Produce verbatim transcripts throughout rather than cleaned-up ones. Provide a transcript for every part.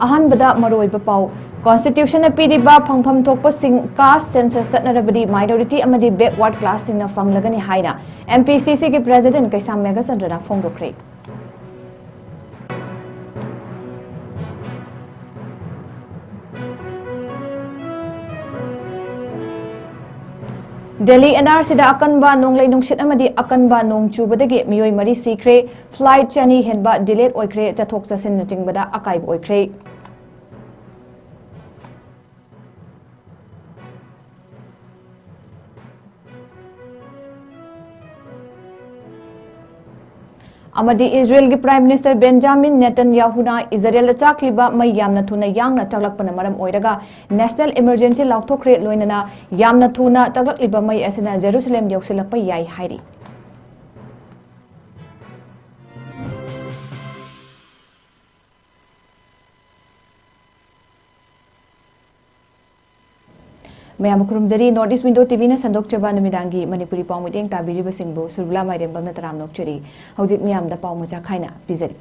ꯑꯍꯥꯟꯕꯗ ꯃꯔꯨꯑꯣꯏꯕ ꯄꯥꯎ꯫ Constitution ꯅ ꯄꯤꯔꯤꯕ ꯐꯪꯐꯝ ꯊꯣꯛꯄꯁꯤꯡ caste census ꯆꯠꯅꯔꯕꯗꯤ minority ꯑꯃꯗꯤ backward class ꯁꯤꯡꯅ ꯐꯪꯂꯒꯅꯤ ꯍꯥꯏꯅ M P C C ꯒꯤ President ꯀꯩꯁꯥꯝ ꯃꯦꯘꯆꯟꯗ꯭ꯔꯅ ꯐꯣꯡꯗꯣꯛꯈ꯭ꯔꯦ꯫ ꯗꯦꯜꯂꯤ N R ꯁꯤꯗ ꯑꯀꯟꯕ ꯅꯣꯡꯂꯩ ꯅꯨꯡꯁꯤꯠ ꯑꯃꯗꯤ ꯑꯀꯟꯕ ꯅꯣꯡ ꯆꯨꯕꯗꯒꯤ ꯃꯤꯑꯣꯏ ꯃꯔꯤ ꯁꯤꯈ꯭ꯔꯦ꯫ Flight ꯆꯅꯤ ꯍꯦꯟꯕ delay ꯑꯣꯏꯈ꯭ꯔꯦ꯫ ꯆꯠꯊꯣꯛ ꯆꯠꯁꯤꯟꯅꯆꯤꯡꯕꯗ ꯑꯀꯥꯏꯕ ꯑꯣꯏꯈ꯭ꯔꯦ꯫ ꯑꯃꯗꯤ ꯏꯖꯔꯦꯜꯒꯤ Prime Minister Benjamin Netanyahu ꯅ ꯏꯖꯔꯦꯜꯗ ꯆꯥꯛꯂꯤꯕ ꯃꯩ ꯌꯥꯝꯅ ꯊꯨꯅ ꯌꯥꯡꯅ ꯆꯥꯛꯂꯛꯄꯅ ꯃꯔꯝ ꯑꯣꯏꯔꯒ national emergency ꯂꯥꯎꯊꯣꯛꯈ꯭ꯔꯦ, ꯂꯣꯏꯅꯅ ꯌꯥꯝꯅ ꯊꯨꯅ ꯆꯥꯛꯂꯛꯂꯤꯕ ꯃꯩ ꯑꯁꯤꯅ ꯖꯦꯔꯨꯁꯂꯦꯝ ꯌꯧꯁꯤꯜꯂꯛꯄ ꯌꯥꯏ ꯍꯥꯏꯔꯤ꯫ ꯃꯌꯥꯝꯕꯨ ꯈꯨꯔꯨꯝꯖꯔꯤ꯫ North East Window T V ꯅ ꯁꯟꯗꯣꯛꯆꯕ ꯅꯨꯃꯤꯗꯥꯡꯒꯤ ꯃꯅꯤꯄꯨꯔꯤ ꯄꯥꯎ ꯃꯤꯠꯌꯦꯡ ꯇꯥꯕꯤꯔꯤꯕꯁꯤꯡꯕꯨ ꯁꯨꯔꯕꯂꯥ ꯃꯥꯏꯔꯦꯝꯕꯝꯅ ꯇꯔꯥꯝꯅ ꯑꯣꯛꯆꯔꯤ꯫ ꯍꯧꯖꯤꯛ ꯃꯤꯌꯥꯝꯗ ꯄꯥꯎ ꯃꯆꯥ ꯈꯥꯏꯅ ꯄꯤꯖꯔꯤ꯫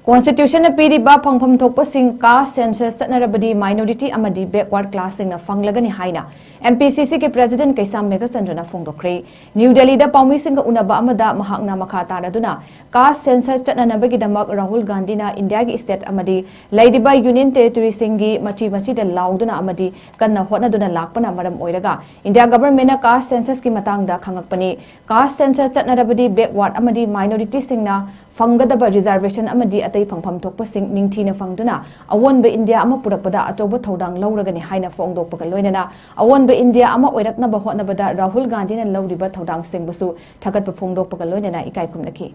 Constitution ꯅ ꯄꯤꯔꯤꯕ ꯐꯪꯐꯝ ꯊꯣꯛꯄꯁꯤꯡ caste census ꯆꯠꯅꯔꯕꯗꯤ minority ꯑꯃꯗꯤ backward class ꯁꯤꯡꯅ ꯐꯪꯂꯒꯅꯤ ꯍꯥꯏꯅ M P C C ꯒꯤ President ꯀꯩꯁꯥꯝ ꯃꯦꯘꯆꯟꯗ꯭ꯔꯅ ꯐꯣꯡꯗꯣꯛꯈ꯭ꯔꯦ꯫ ꯅ꯭ꯌꯨ ꯗꯦꯜꯂꯤꯗ ꯄꯥꯎꯃꯤꯁꯤꯡꯒ ꯎꯅꯕ ꯑꯃꯗ ꯃꯍꯥꯛꯅ ꯃꯈꯥ ꯇꯥꯔꯗꯨꯅ caste census ꯆꯠꯅꯅꯕꯒꯤꯗꯃꯛ ꯔꯥꯍꯨꯜ ꯒꯥꯟꯙꯤꯅ ꯏꯟꯗꯤꯌꯥꯒꯤ state ꯑꯃꯗꯤ ꯂꯩꯔꯤꯕ Union Territory ꯁꯤꯡꯒꯤ ꯃꯆꯤ ꯃꯆꯤꯗ ꯂꯥꯎꯗꯨꯅ ꯑꯃꯗꯤ ꯀꯟꯅ ꯍꯣꯠꯅꯗꯨꯅ ꯂꯥꯛꯄꯅ ꯃꯔꯝ ꯑꯣꯏꯔꯒ ꯏꯟꯗꯤꯌꯥ government ꯅ caste census ꯀꯤ ꯃꯇꯥꯡꯗ ꯈꯪꯉꯛꯄꯅꯤ꯫ Caste census ꯆꯠꯅꯔꯕꯗꯤ backward ꯑꯃꯗꯤ minority ꯁꯤꯡꯅ ꯐꯪꯒꯗꯕ reservation ꯑꯃꯗꯤ ꯑꯇꯩ ꯐꯪꯐꯝ ꯊꯣꯛꯄꯁꯤꯡ ꯅꯤꯡꯊꯤꯅ ꯐꯪꯗꯨꯅ ꯑꯑꯣꯟꯕ ꯏꯟꯗꯤꯌꯥ ꯑꯃ ꯄꯨꯔꯛꯄꯗ ꯑꯆꯧꯕ ꯊꯧꯗꯥꯡ ꯂꯧꯔꯒꯅꯤ ꯍꯥꯏꯅ ꯐꯣꯡꯗꯣꯛꯄꯒ ꯂꯣꯏꯅꯅ ꯑꯑꯣꯟꯕ ꯏꯟꯗꯤꯌꯥ ꯑꯃ ꯑꯣꯏꯔꯛꯅꯕ ꯍꯣꯠꯅꯕꯗ ꯔꯥꯍꯨꯜ ꯒꯥꯟꯙꯤꯅ ꯂꯧꯔꯤꯕ ꯊꯧꯗꯥꯡꯁꯤꯡꯕꯨꯁꯨ ꯊꯥꯒꯠꯄ ꯐꯣꯡꯗꯣꯛꯄꯒ ꯂꯣꯏꯅꯅ ꯏꯀꯥꯏ ꯈꯨꯝꯅꯈꯤ꯫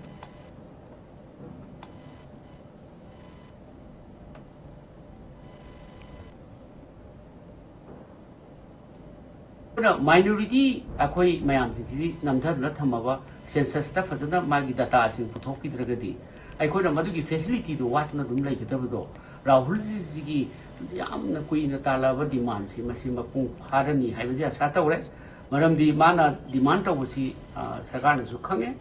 ꯑꯗꯨꯅ minority ꯑꯩꯈꯣꯏ ꯃꯌꯥꯝꯁꯤꯡꯁꯤꯗꯤ ꯅꯝꯊꯗꯨꯅ ꯊꯝꯃꯕ, census ꯇ ꯐꯖꯅ ꯃꯥꯒꯤ data ꯁꯤꯡ ꯄꯨꯊꯣꯛꯄꯤꯗ꯭ꯔꯒꯗꯤ ꯑꯩꯈꯣꯏꯅ ꯃꯗꯨꯒꯤ facility ꯗꯣ ꯋꯥꯠꯇꯨꯅ ꯑꯗꯨꯝ ꯂꯩꯒꯗꯕꯗꯣ, ꯔꯥꯍꯨꯜꯖꯤꯒꯤ ꯌꯥꯝꯅ ꯀꯨꯏꯅ ꯇꯥꯜꯂꯛꯑꯕ demand ꯁꯤ ꯃꯁꯤ ꯃꯄꯨꯡ ꯐꯥꯔꯅꯤ ꯍꯥꯏꯕꯁꯤ ꯑꯁꯥ ꯇꯧꯔꯦ꯫ ꯃꯔꯝꯗꯤ ꯃꯥꯅ demand ꯇꯧꯕꯁꯤ, ꯑ, ꯁꯔꯀꯥꯔꯅꯁꯨ ꯈꯪꯉꯦ꯫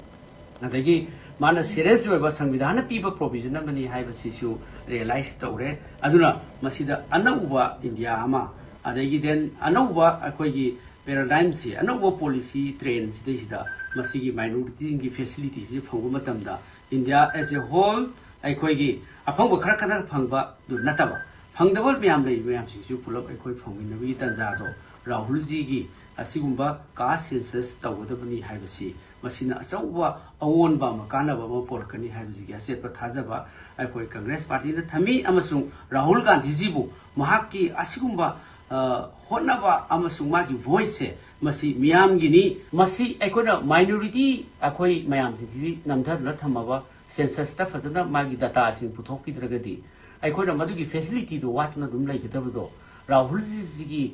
ꯑꯗꯒꯤ ꯃꯥꯅ ꯁꯤꯔꯤꯌꯁ ꯑꯣꯏꯕ ꯁꯪꯕꯤꯙꯥꯟꯅ ꯄꯤꯕ ꯄ꯭ꯔꯣꯚꯤꯖꯟ ꯑꯃꯅꯤ ꯍꯥꯏꯕꯁꯤꯁꯨ ꯔꯤꯌꯦꯂꯥꯏꯁ ꯇꯧꯔꯦ꯫ ꯑꯗꯨꯅ ꯃꯁꯤꯗ ꯑꯅꯧꯕ ꯏꯟꯗꯤꯌꯥ ꯑꯃ, ꯑꯗꯒꯤ ꯗꯦꯟ ꯑꯅꯧꯕ ꯑꯩꯈꯣꯏꯒꯤ ꯄꯦꯔꯥꯗꯥꯏꯝꯁꯤ, ꯑꯅꯧꯕ ꯄꯣꯂꯤꯁꯤ ꯇ꯭ꯔꯦꯟꯁꯤꯗꯩꯁꯤꯗ ꯃꯁꯤꯒꯤ ꯃꯥꯏꯅꯣꯔꯤꯇꯤꯁꯤꯡꯒꯤ ꯐꯦꯁꯤꯂꯤꯇꯤꯁꯤ ꯐꯪꯕ ꯃꯇꯝꯗ ꯏꯟꯗꯤꯌꯥ ꯑꯦꯖ ꯑꯦ ꯍꯣꯜ ꯑꯩꯈꯣꯏꯒꯤ ꯑꯐꯪꯕ ꯈꯔ ꯈꯛꯇ ꯐꯪꯕꯗꯨ ꯅꯠꯇꯕ, ꯐꯪꯗꯕ ꯃꯌꯥꯝ ꯂꯩꯔꯤꯕ ꯃꯌꯥꯝꯁꯤꯡꯁꯨ ꯄꯨꯂꯞ ꯑꯩꯈꯣꯏ ꯐꯪꯃꯤꯟꯅꯕꯒꯤ ꯇꯥꯟꯖꯥꯗꯣ ꯔꯥꯍꯨꯜꯖꯤꯒꯤ ꯑꯁꯤꯒꯨꯝꯕ ꯀꯥꯁ ꯁꯦꯟꯁꯁ ꯇꯧꯒꯗꯕꯅꯤ ꯍꯥꯏꯕꯁꯤ ꯃꯁꯤꯅ ꯑꯆꯧꯕ ꯑꯑꯣꯟꯕ ꯑꯃ, ꯀꯥꯟꯅꯕ ꯑꯃ ꯄꯨꯔꯛꯀꯅꯤ ꯍꯥꯏꯕꯁꯤꯒꯤ ꯑꯆꯦꯠꯄ ꯊꯥꯖꯕ ꯑꯩꯈꯣꯏ ꯀꯪꯒ꯭ꯔꯦꯁ ꯄꯥꯔꯇꯤꯅ ꯊꯝꯃꯤ꯫ ꯑꯃꯁꯨꯡ ꯔꯥꯍꯨꯜ ꯒꯥꯟꯙꯤꯖꯤꯕꯨ ꯃꯍꯥꯛꯀꯤ ꯑꯁꯤꯒꯨꯝꯕ, ꯑ, ꯍꯣꯠꯅꯕ ꯑꯃꯁꯨꯡ ꯃꯥꯒꯤ ꯚꯣꯏꯁꯁꯦ ꯃꯁꯤ ꯃꯤꯌꯥꯝꯒꯤꯅꯤ꯫ ꯃꯁꯤ ꯑꯩꯈꯣꯏꯅ ꯃꯥꯏꯅꯣꯔꯤꯇꯤ ꯑꯩꯈꯣꯏ ꯃꯌꯥꯝꯁꯤꯡꯁꯤꯗꯤ ꯅꯝꯊꯗꯨꯅ ꯊꯝꯃꯕ, ꯁꯦꯟꯁꯁꯇ ꯐꯖꯅ ꯃꯥꯒꯤ ꯗꯇꯥꯁꯤꯡ ꯄꯨꯊꯣꯛꯄꯤꯗ꯭ꯔꯒꯗꯤ ꯑꯩꯈꯣꯏꯅ ꯃꯗꯨꯒꯤ ꯐꯦꯁꯤꯂꯤꯇꯤꯗꯣ ꯋꯥꯠꯇꯨꯅ ꯑꯗꯨꯝ ꯂꯩꯒꯗꯕꯗꯣ ꯔꯥꯍꯨꯜꯖꯤꯒꯤ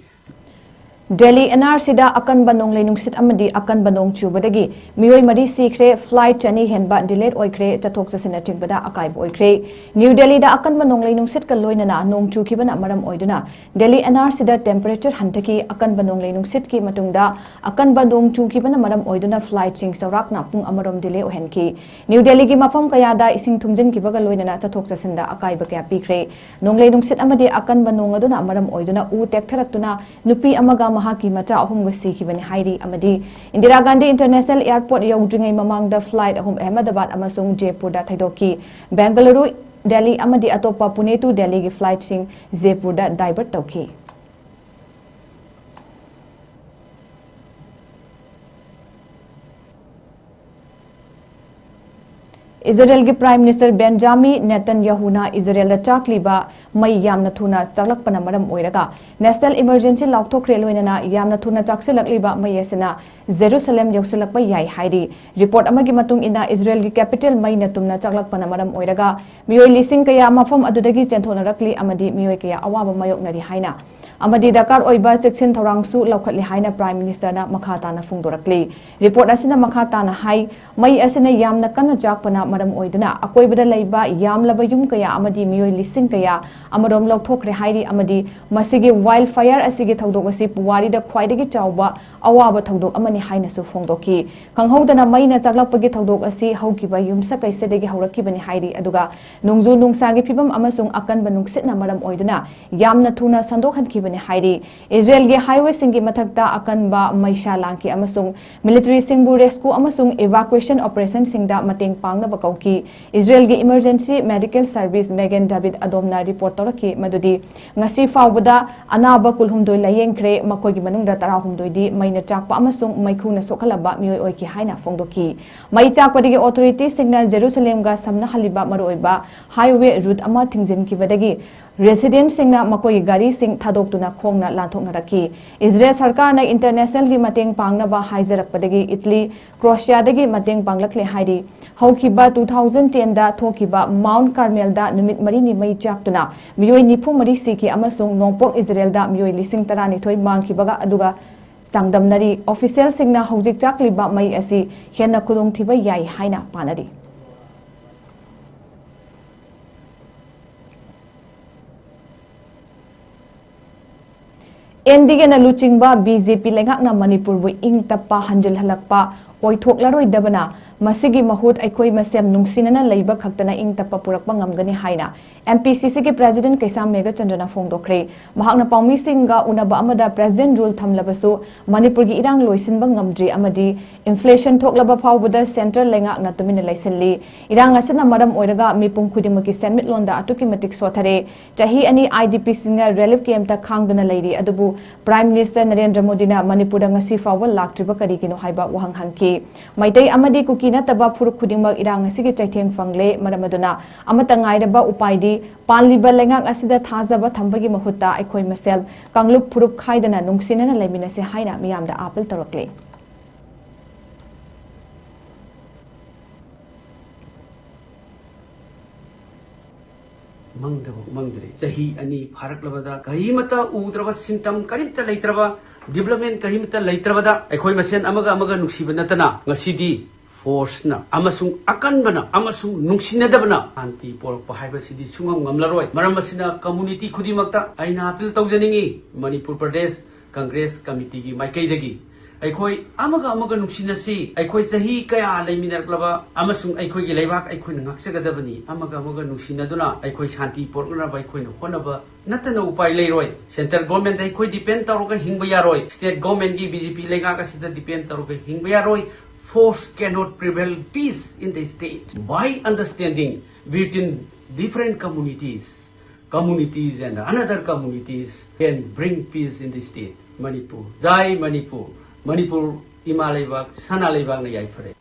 ꯗꯦꯜꯂꯤ ꯑꯦꯟ ꯑꯥꯔ ꯁꯤꯗ ꯑꯀꯟꯕ ꯅꯣꯡꯂꯩ ꯅꯨꯡꯁꯤꯠ ꯑꯃꯗꯤ ꯑꯀꯟꯕ ꯅꯣꯡ ꯆꯨꯕꯗꯒꯤ ꯃꯤꯑꯣꯏ ꯃꯔꯤ ꯁꯤꯈ꯭ꯔꯦ, ꯐ꯭ꯂꯥꯏꯠ ꯆꯅꯤ ꯍꯦꯟꯕ ꯗꯤꯂꯦꯠ ꯑꯣꯏꯈ꯭ꯔꯦ, ꯆꯠꯊꯣꯛ ꯆꯠꯁꯤꯟꯅꯆꯤꯡꯕꯗ ꯑꯀꯥꯏꯕ ꯑꯣꯏꯈ꯭ꯔꯦ꯫ ꯅ꯭ꯌꯨ ꯗꯦꯜꯂꯤꯗ ꯑꯀꯟꯕ ꯅꯣꯡꯂꯩ ꯅꯨꯡꯁꯤꯠꯀ ꯂꯣꯏꯅꯅ ꯅꯣꯡ ꯆꯨꯈꯤꯕꯅ ꯃꯔꯝ ꯑꯣꯏꯗꯨꯅ ꯗꯦꯜꯂꯤ ꯑꯦꯟ ꯑꯥꯔ ꯁꯤꯗ ꯇꯦꯝꯄꯔꯦꯆꯔ ꯍꯟꯊꯈꯤ꯫ ꯑꯀꯟꯕ ꯅꯣꯡꯂꯩ ꯅꯨꯡꯁꯤꯠꯀꯤ ꯃꯇꯨꯡꯗ ꯑꯀꯟꯕ ꯅꯣꯡ ꯆꯨꯈꯤꯕꯅ ꯃꯔꯝ ꯑꯣꯏꯗꯨꯅ ꯐ꯭ꯂꯥꯏꯠꯁꯤꯡ ꯆꯥꯎꯔꯥꯛꯅ ꯄꯨꯡ ꯑꯃꯔꯣꯝ ꯗꯤꯂꯦ ꯑꯣꯏꯍꯟꯈꯤ꯫ ꯅ꯭ꯌꯨ ꯗꯦꯜꯂꯤꯒꯤ ꯃꯐꯝ ꯀꯌꯥꯗ ꯏꯁꯤꯡ ꯊꯨꯝꯖꯤꯟꯈꯤꯕꯒ ꯂꯣꯏꯅꯅ ꯆꯠꯊꯣꯛ ꯆꯠꯁꯤꯟꯗ ꯑꯀꯥꯏꯕ ꯀꯌꯥ ꯄꯤꯈ꯭ꯔꯦ꯫ ꯅꯣꯡꯂꯩ ꯅꯨꯡꯁꯤꯠ ꯑꯃꯗꯤ ꯑꯀꯟꯕ ꯅꯣꯡ ꯑꯗꯨꯅ ꯃꯔꯝ ꯑꯣꯏꯗꯨꯅ ꯎ ꯇꯦꯛꯊꯔꯛꯇꯨꯅ ꯅꯨꯄꯤ ꯑꯃꯒ ꯃꯍꯥꯛꯀꯤ ꯃꯆꯥ ꯑꯍꯨꯝꯒ ꯁꯤꯈꯤꯕꯅꯤ ꯍꯥꯏꯔꯤ꯫ ꯑꯃꯗꯤ ꯏꯟꯗꯤꯔꯥ ꯒꯥꯟꯙꯤ ꯏꯟꯇꯔꯅꯦꯁꯅꯦꯜ ꯑꯦꯌꯔꯄꯣꯔꯠ ꯌꯧꯗ꯭ꯔꯤꯉꯩ ꯃꯃꯥꯡꯗ ꯐ꯭ꯂꯥꯏꯠ ꯑꯍꯨꯝ ꯑꯍꯃꯗꯕꯥꯗ ꯑꯃꯁꯨꯡ ꯖꯦꯄꯨꯔꯗ ꯊꯩꯗꯣꯛꯈꯤ꯫ ꯕꯦꯡꯒꯂꯨꯔꯨ, ꯗꯦꯜꯂꯤ ꯑꯃꯗꯤ ꯑꯇꯣꯞꯄ ꯄꯨꯅꯦ to ꯗꯦꯜꯂꯤꯒꯤ ꯐ꯭ꯂꯥꯏꯠꯁꯤꯡ ꯖꯦꯄꯨꯔꯗ ꯗꯥꯏꯚꯔꯠ ꯇꯧꯈꯤ꯫ ꯏꯖꯔꯦꯜꯒꯤ ꯄ꯭ꯔꯥꯏꯝ ꯃꯤꯅꯤꯁꯇꯔ ꯕꯦꯟꯖꯥꯃꯤ ꯅꯦꯇꯟꯌꯥꯍꯨꯅ ꯏꯖꯔꯦꯜꯗ ꯆꯥꯛꯂꯤꯕ ꯃꯩ ꯌꯥꯝꯅ ꯊꯨꯅ ꯆꯥꯛꯂꯛꯄꯅ ꯃꯔꯝ ꯑꯣꯏꯔꯒ ꯅꯦꯁꯅꯦꯜ ꯏꯃꯔꯖꯦꯟꯁꯤ ꯂꯥꯎꯊꯣꯛꯈ꯭ꯔꯦ, ꯂꯣꯏꯅꯅ ꯌꯥꯝꯅ ꯊꯨꯅ ꯆꯥꯛꯁꯤꯜꯂꯛꯂꯤꯕ ꯃꯩ ꯑꯁꯤꯅ ꯖꯦꯔꯨꯁꯂꯦꯝ ꯌꯧꯁꯤꯜꯂꯛꯄ ꯌꯥꯏ ꯍꯥꯏꯔꯤ꯫ ꯔꯤꯄꯣꯔꯠ ꯑꯃꯒꯤ ꯃꯇꯨꯡ ꯏꯟꯅ ꯏꯖꯔꯦꯜꯒꯤ ꯀꯦꯄꯤꯇꯦꯜ ꯃꯩꯅ ꯇꯨꯝꯅ ꯆꯥꯛꯂꯛꯄꯅ ꯃꯔꯝ ꯑꯣꯏꯔꯒ ꯃꯤꯑꯣꯏ ꯂꯤꯁꯤꯡ ꯀꯌꯥ ꯃꯐꯝ ꯑꯗꯨꯗꯒꯤ ꯆꯦꯟꯊꯣꯛꯅꯔꯛꯂꯤ ꯑꯃꯗꯤ ꯃꯤꯑꯣꯏ ꯀꯌꯥ ꯑꯋꯥꯕ ꯃꯥꯌꯣꯛꯅꯔꯤ ꯍꯥꯏꯅ ꯑꯃꯗꯤ ꯗꯔꯀꯥꯔ ꯑꯣꯏꯕ ꯆꯦꯛꯁꯤꯟ ꯊꯧꯔꯥꯡꯁꯨ ꯂꯧꯈꯠꯂꯤ ꯍꯥꯏꯅ ꯄ꯭ꯔꯥꯏꯝ ꯃꯤꯅꯤꯁꯇꯔꯅ ꯃꯈꯥ ꯇꯥꯅ ꯐꯣꯡꯗꯣꯔꯛꯂꯤ꯫ ꯔꯤꯄꯣꯔꯠ ꯑꯁꯤꯅ ꯃꯈꯥ ꯇꯥꯅ ꯍꯥꯏ, ꯃꯩ ꯑꯁꯤꯅ ꯌꯥꯝꯅ ꯀꯟꯅ ꯆꯥꯛꯄꯅ ꯃꯔꯝ ꯑꯣꯏꯗꯨꯅ ꯑꯀꯣꯏꯕꯗ ꯂꯩꯕ ꯌꯥꯝꯂꯕ ꯌꯨꯝ ꯀꯌꯥ ꯑꯃꯗꯤ ꯃꯤꯑꯣꯏ ꯂꯤꯁꯤꯡ ꯀꯌꯥ ꯑꯃꯔꯣꯝ ꯂꯧꯊꯣꯛꯈ꯭ꯔꯦ ꯍꯥꯏꯔꯤ꯫ ꯑꯃꯗꯤ ꯃꯁꯤꯒꯤ ꯋꯥꯏꯜ ꯐꯥꯌꯔ ꯑꯁꯤꯒꯤ ꯊꯧꯗꯣꯛ ꯑꯁꯤ ꯄꯨꯋꯥꯔꯤꯗ ꯈ꯭ꯋꯥꯏꯗꯒꯤ ꯆꯥꯎꯕ ꯑꯋꯥꯕ ꯊꯧꯗꯣꯛ ꯑꯃꯅꯤ ꯍꯥꯏꯅꯁꯨ ꯐꯣꯡꯗꯣꯛꯈꯤ꯫ ꯈꯪꯍꯧꯗꯅ ꯃꯩꯅ ꯆꯥꯛꯂꯛꯄꯒꯤ ꯊꯧꯗꯣꯛ ꯑꯁꯤ ꯍꯧꯈꯤꯕ ꯌꯨꯝꯁꯀꯩꯁꯗꯒꯤ ꯍꯧꯔꯛꯈꯤꯕꯅꯤ ꯍꯥꯏꯔꯤ꯫ ꯑꯗꯨꯒ ꯅꯣꯡꯖꯨ ꯅꯨꯡꯁꯥꯒꯤ ꯐꯤꯕꯝ ꯑꯃꯁꯨꯡ ꯑꯀꯟꯕ ꯅꯨꯡꯁꯤꯠꯅ ꯃꯔꯝ ꯑꯣꯏꯗꯨꯅ ꯌꯥꯝꯅ ꯊꯨꯅ ꯁꯟꯗꯣꯛꯍꯟꯈꯤꯕꯅꯤ ꯍꯥꯏꯔꯤ꯫ ꯏꯖꯔꯦꯜꯒꯤ ꯍꯥꯏꯋꯦꯁꯤꯡꯒꯤ ꯃꯊꯛꯇ ꯑꯀꯟꯕ ꯃꯩꯁꯥ ꯂꯥꯡꯈꯤ ꯑꯃꯁꯨꯡ ꯃꯤꯂꯤꯇꯔꯤꯁꯤꯡꯕꯨ ꯔꯦꯁꯀ꯭ꯌꯨ ꯑꯃꯁꯨꯡ ꯏꯚꯥꯀꯨꯑꯦꯁꯟ ꯑꯣꯄꯔꯦꯁꯟꯁꯤꯡꯗ ꯃꯇꯦꯡ ꯄꯥꯡꯅꯕ ꯀꯧꯈꯤ꯫ ꯏꯖꯔꯦꯜꯒꯤ ꯏꯃꯔꯖꯦꯟꯁꯤ ꯃꯦꯗꯤꯀꯦꯜ ꯁꯔꯚꯤꯁ ꯃꯦꯒꯟ ꯗꯥꯕꯤꯗ ꯑꯗꯣꯝꯅ ꯔꯤꯄꯣꯔꯠ ꯇꯧꯔꯛꯈꯤ ꯃꯗꯨꯗꯤ ꯉꯁꯤ ꯐꯥꯎꯕꯗ ꯑꯅꯥꯕ ꯀꯨꯟꯍꯨꯝꯗꯣꯏ ꯂꯥꯌꯦꯡꯈ꯭ꯔꯦ, ꯃꯈꯣꯏꯒꯤ ꯃꯅꯨꯡꯗ ꯇꯔꯥꯍꯨꯝꯗꯣꯏꯗꯤ ꯃꯩꯅ ꯆꯥꯛꯄ ꯑꯃꯁꯨꯡ ꯃꯩꯈꯨꯅ ꯁꯣꯛꯍꯜꯂꯕ ꯃꯤꯑꯣꯏ ꯑꯣꯏꯈꯤ ꯍꯥꯏꯅ ꯐꯣꯡꯗꯣꯛꯈꯤ꯫ ꯃꯩ ꯆꯥꯛꯄꯗꯒꯤ ꯑꯣꯊꯣꯔꯤꯇꯤꯁꯤꯡꯅ ꯖꯦꯔꯨꯁꯂꯦꯝꯒ ꯁꯝꯅꯍꯜꯂꯤꯕ ꯃꯔꯨꯑꯣꯏꯕ ꯍꯥꯏꯋꯦ ꯔꯨꯠ ꯑꯃ ꯊꯤꯡꯖꯤꯟꯈꯤꯕꯗꯒꯤ ꯔꯦꯁꯤꯗꯦꯟꯠꯁꯤꯡꯅ ꯃꯈꯣꯏꯒꯤ ꯒꯥꯔꯤꯁꯤꯡ ꯊꯥꯗꯣꯛꯇꯨꯅ ꯈꯣꯡꯅ ꯂꯥꯟꯊꯣꯛꯅꯔꯛꯈꯤ꯫ ꯏꯖꯔꯦꯜ ꯁꯔꯀꯥꯔꯅ ꯏꯟꯇꯔꯅꯦꯁꯅꯦꯜꯒꯤ ꯃꯇꯦꯡ ꯄꯥꯡꯅꯕ ꯍꯥꯏꯖꯔꯛꯄꯗꯒꯤ ꯏꯇꯂꯤ, ꯀ꯭ꯔꯣꯁꯤꯌꯥꯗꯒꯤ ꯃꯇꯦꯡ ꯄꯥꯡꯂꯛꯂꯦ ꯍꯥꯏꯔꯤ꯫ ꯍꯧꯈꯤꯕ ꯇꯨ ꯊꯥꯎꯖꯟ ꯇꯦꯟꯗ ꯊꯣꯛꯈꯤꯕ ꯃꯥꯎꯟꯠ ꯀꯥꯔꯃꯦꯜꯗ ꯅꯨꯃꯤꯠ ꯃꯔꯤꯅꯤ ꯃꯩ ꯆꯥꯛꯇꯨꯅ ꯃꯤꯑꯣꯏ ꯅꯤꯐꯨ ꯃꯔꯤ ꯁꯤꯈꯤ ꯑꯃꯁꯨꯡ ꯅꯣꯡꯄꯣꯛ ꯏꯖꯔꯦꯜꯗ ꯃꯤꯑꯣꯏ ꯂꯤꯁꯤꯡ ꯇꯔꯥꯅꯤꯊꯣꯏ ꯃꯥꯡꯈꯤꯕꯒ ꯑꯗꯨꯒ ꯆꯥꯡꯗꯝꯅꯔꯤ꯫ ꯑꯣꯐꯤꯁꯤꯌꯦꯜꯁꯤꯡꯅ ꯍꯧꯖꯤꯛ ꯆꯥꯛꯂꯤꯕ ꯃꯩ ꯑꯁꯤ ꯍꯦꯟꯅ ꯈꯨꯗꯣꯡꯊꯤꯕ ꯌꯥꯏ ꯍꯥꯏꯅ ꯄꯥꯅꯔꯤ꯫ ꯑꯦꯟ ꯗꯤ ꯑꯦꯅ ꯂꯨꯆꯤꯡꯕ ꯕꯤ ꯖꯦ ꯄꯤ ꯂꯩꯉꯥꯛꯅ ꯃꯅꯤꯄꯨꯔꯕꯨ ꯏꯪ ꯇꯞꯄ ꯍꯟꯖꯤꯜꯍꯜꯂꯛꯄ ꯑꯣꯏꯊꯣꯛꯂꯔꯣꯏꯗꯕꯅ ꯃꯁꯤꯒꯤ ꯃꯍꯨꯠ ꯑꯩꯈꯣꯏ ꯃꯁꯦꯜ ꯅꯨꯡꯁꯤꯅꯅ ꯂꯩꯕ ꯈꯛꯇꯅ ꯏꯪ ꯇꯞꯄ ꯄꯨꯔꯛꯄ ꯉꯝꯒꯅꯤ ꯍꯥꯏꯅ ꯑꯦꯝ ꯄꯤ ꯁꯤ ꯁꯤꯒꯤ ꯄ꯭ꯔꯦꯁꯤꯗꯦꯟꯠ ꯀꯩꯁꯥꯝ ꯃꯦꯘꯆꯟꯗ꯭ꯔꯅ ꯐꯣꯡꯗꯣꯛꯈ꯭ꯔꯦ꯫ ꯃꯍꯥꯛꯅ ꯄꯥꯎꯃꯤꯁꯤꯡꯒ ꯎꯅꯕ ꯑꯃꯗ ꯄ꯭ꯔꯦꯁꯤꯗꯦꯟꯠ ꯔꯨꯜ ꯊꯝꯂꯕꯁꯨ ꯃꯅꯤꯄꯨꯔꯒꯤ ꯏꯔꯥꯡ ꯂꯣꯏꯁꯤꯟꯕ ꯉꯝꯗ꯭ꯔꯤ ꯑꯃꯗꯤ ꯏꯟꯐ꯭ꯂꯦꯁꯟ ꯊꯣꯛꯂꯕ ꯐꯥꯎꯕꯗ ꯁꯦꯟꯇ꯭ꯔꯦꯜ ꯂꯩꯉꯥꯛꯅ ꯇꯨꯃꯤꯟꯅ ꯂꯩꯁꯤꯜꯂꯤ꯫ ꯏꯔꯥꯡ ꯑꯁꯤꯅ ꯃꯔꯝ ꯑꯣꯏꯔꯒ ꯃꯤꯄꯨꯝ ꯈꯨꯗꯤꯡꯃꯛꯀꯤ ꯁꯦꯟꯃꯤꯠꯂꯣꯟꯗ ꯑꯗꯨꯛꯀꯤ ꯃꯇꯤꯛ ꯁꯣꯠꯊꯔꯦ꯫ ꯆꯍꯤ ꯑꯅꯤ ꯑꯥꯏ ꯗꯤ ꯄꯤꯁꯤꯡꯅ ꯔꯤꯂꯤꯐ ꯀꯦꯝꯞꯇ ꯈꯥꯡꯗꯨꯅ ꯂꯩꯔꯤ, ꯑꯗꯨꯕꯨ ꯄ꯭ꯔꯥꯏꯝ ꯃꯤꯅꯤꯁꯇꯔ ꯅꯔꯦꯟꯗ꯭ꯔ ꯃꯣꯗꯤꯅ ꯃꯅꯤꯄꯨꯔꯗ ꯉꯁꯤ ꯐꯥꯎꯕ ꯂꯥꯛꯇ꯭ꯔꯤꯕ ꯀꯔꯤꯒꯤꯅꯣ ꯍꯥꯏꯕ ꯋꯥꯍꯪ ꯍꯪꯈꯤ꯫ ꯃꯩꯇꯩ ꯑꯃꯗꯤ ꯀꯨꯀꯤ ꯅꯠꯇꯕ ꯐꯨꯔꯨꯞ ꯈꯨꯗꯤꯡꯃꯛ ꯏꯔꯥꯡ ꯑꯁꯤꯒꯤ ꯆꯩꯊꯦꯡ ꯐꯪꯂꯦ꯫ ꯃꯔꯝ ꯑꯗꯨꯅ ꯑꯃꯠꯇ ꯉꯥꯏꯔꯕ ꯎꯄꯥꯏꯗꯤ ꯄꯥꯜꯂꯤꯕ ꯂꯩꯉꯥꯛ ꯑꯁꯤꯗ ꯊꯥꯖꯕ ꯊꯝꯕꯒꯤ ꯃꯍꯨꯠꯇ ꯑꯩꯈꯣꯏ ꯃꯁꯦꯜ ꯀꯥꯡꯂꯨꯞ ꯐꯨꯔꯨꯞ ꯈꯥꯏꯗꯅ ꯅꯨꯡꯁꯤꯅꯅ ꯂꯩꯃꯤꯟꯅꯁꯤ ꯍꯥꯏꯅ ꯃꯤꯌꯥꯝꯗ ꯑꯥꯄꯤꯜ ꯇꯧꯔꯛꯂꯦ꯫ ꯃꯪꯗꯕ ꯃꯪꯗ꯭ꯔꯦ꯫ ꯆꯍꯤ ꯑꯅꯤ ꯐꯥꯔꯛꯂꯕꯗ ꯀꯔꯤꯃꯠꯇ ꯎꯗ꯭ꯔꯕ, ꯁꯤꯟꯇꯝ ꯀꯔꯤꯝꯇ ꯂꯩꯇ꯭ꯔꯕ, ꯗꯤꯕ꯭ꯂꯞꯃꯦꯟ ꯀꯔꯤꯃꯠꯇ ꯂꯩꯇ꯭ꯔꯕꯗ ꯑꯩꯈꯣꯏ ꯃꯁꯦꯟ ꯑꯃꯒ ꯑꯃꯒ ꯅꯨꯡꯁꯤꯕ ꯅꯠꯇꯅ ꯉꯁꯤꯗꯤ ꯐꯣꯔꯁꯅ ꯑꯃꯁꯨꯡ ꯑꯀꯟꯕꯅ ꯑꯃꯁꯨꯡ ꯅꯨꯡꯁꯤꯅꯗꯕꯅ ꯁꯥꯟꯇꯤ ꯄꯣꯔꯛꯄ ꯍꯥꯏꯕꯁꯤꯗꯤ ꯁꯨꯡꯉꯝ ꯉꯝꯂꯔꯣꯏ꯫ ꯃꯔꯝ ꯑꯁꯤꯅ ꯀꯝꯃꯨꯅꯤꯇꯤ ꯈꯨꯗꯤꯡꯃꯛꯇ ꯑꯩꯅ ꯑꯄꯤꯜ ꯇꯧꯖꯅꯤꯡꯏ, ꯃꯅꯤꯄꯨꯔ ꯄ꯭ꯔꯗꯦꯁ ꯀꯪꯒ꯭ꯔꯦꯁ ꯀꯃꯤꯇꯤꯒꯤ ꯃꯥꯏꯀꯩꯗꯒꯤ ꯑꯩꯈꯣꯏ ꯑꯃꯒ ꯑꯃꯒ ꯅꯨꯡꯁꯤꯅꯁꯤ꯫ ꯑꯩꯈꯣꯏ ꯆꯍꯤ ꯀꯌꯥ ꯂꯩꯃꯤꯟꯅꯔꯛꯂꯕ ꯑꯃꯁꯨꯡ ꯑꯩꯈꯣꯏꯒꯤ ꯂꯩꯕꯥꯛ ꯑꯩꯈꯣꯏꯅ ꯉꯥꯛꯆꯒꯗꯕꯅꯤ꯫ ꯑꯃꯒ ꯑꯃꯒ ꯅꯨꯡꯁꯤꯅꯗꯨꯅ ꯑꯩꯈꯣꯏ ꯁꯥꯟꯇꯤ ꯄꯨꯔꯛꯅꯅꯕ ꯑꯩꯈꯣꯏꯅ ꯍꯣꯠꯅꯕ ꯅꯠꯇꯅ ꯎꯄꯥꯏ ꯂꯩꯔꯣꯏ꯫ ꯁꯦꯟꯇ꯭ꯔꯦꯜ ꯒꯣꯔꯃꯦꯟꯗ ꯑꯩꯈꯣꯏ ꯗꯤꯄꯦꯟ ꯇꯧꯔꯒ ꯍꯤꯡꯕ ꯌꯥꯔꯣꯏ꯫ ꯁ꯭ꯇꯦꯠ ꯒꯣꯔꯃꯦꯟꯒꯤ ꯕꯤ ꯖꯦ ꯄꯤ ꯂꯩꯉꯥꯛ ꯑꯁꯤꯗ ꯗꯤꯄꯦꯟ ꯇꯧꯔꯒ ꯍꯤꯡꯕ ꯌꯥꯔꯣꯏ꯫ Force cannot prevail peace in the state. By understanding between different communities, communities and another communities can bring peace in the state. Manipur. ꯖꯥꯏ ꯃꯅꯤꯄꯨꯔ꯫ ꯃꯅꯤꯄꯨꯔ ꯏꯃꯥ ꯂꯩꯕꯥꯛ, ꯁꯅꯥ ꯂꯩꯕꯥꯛꯅ ꯌꯥꯏꯐꯔꯦ꯫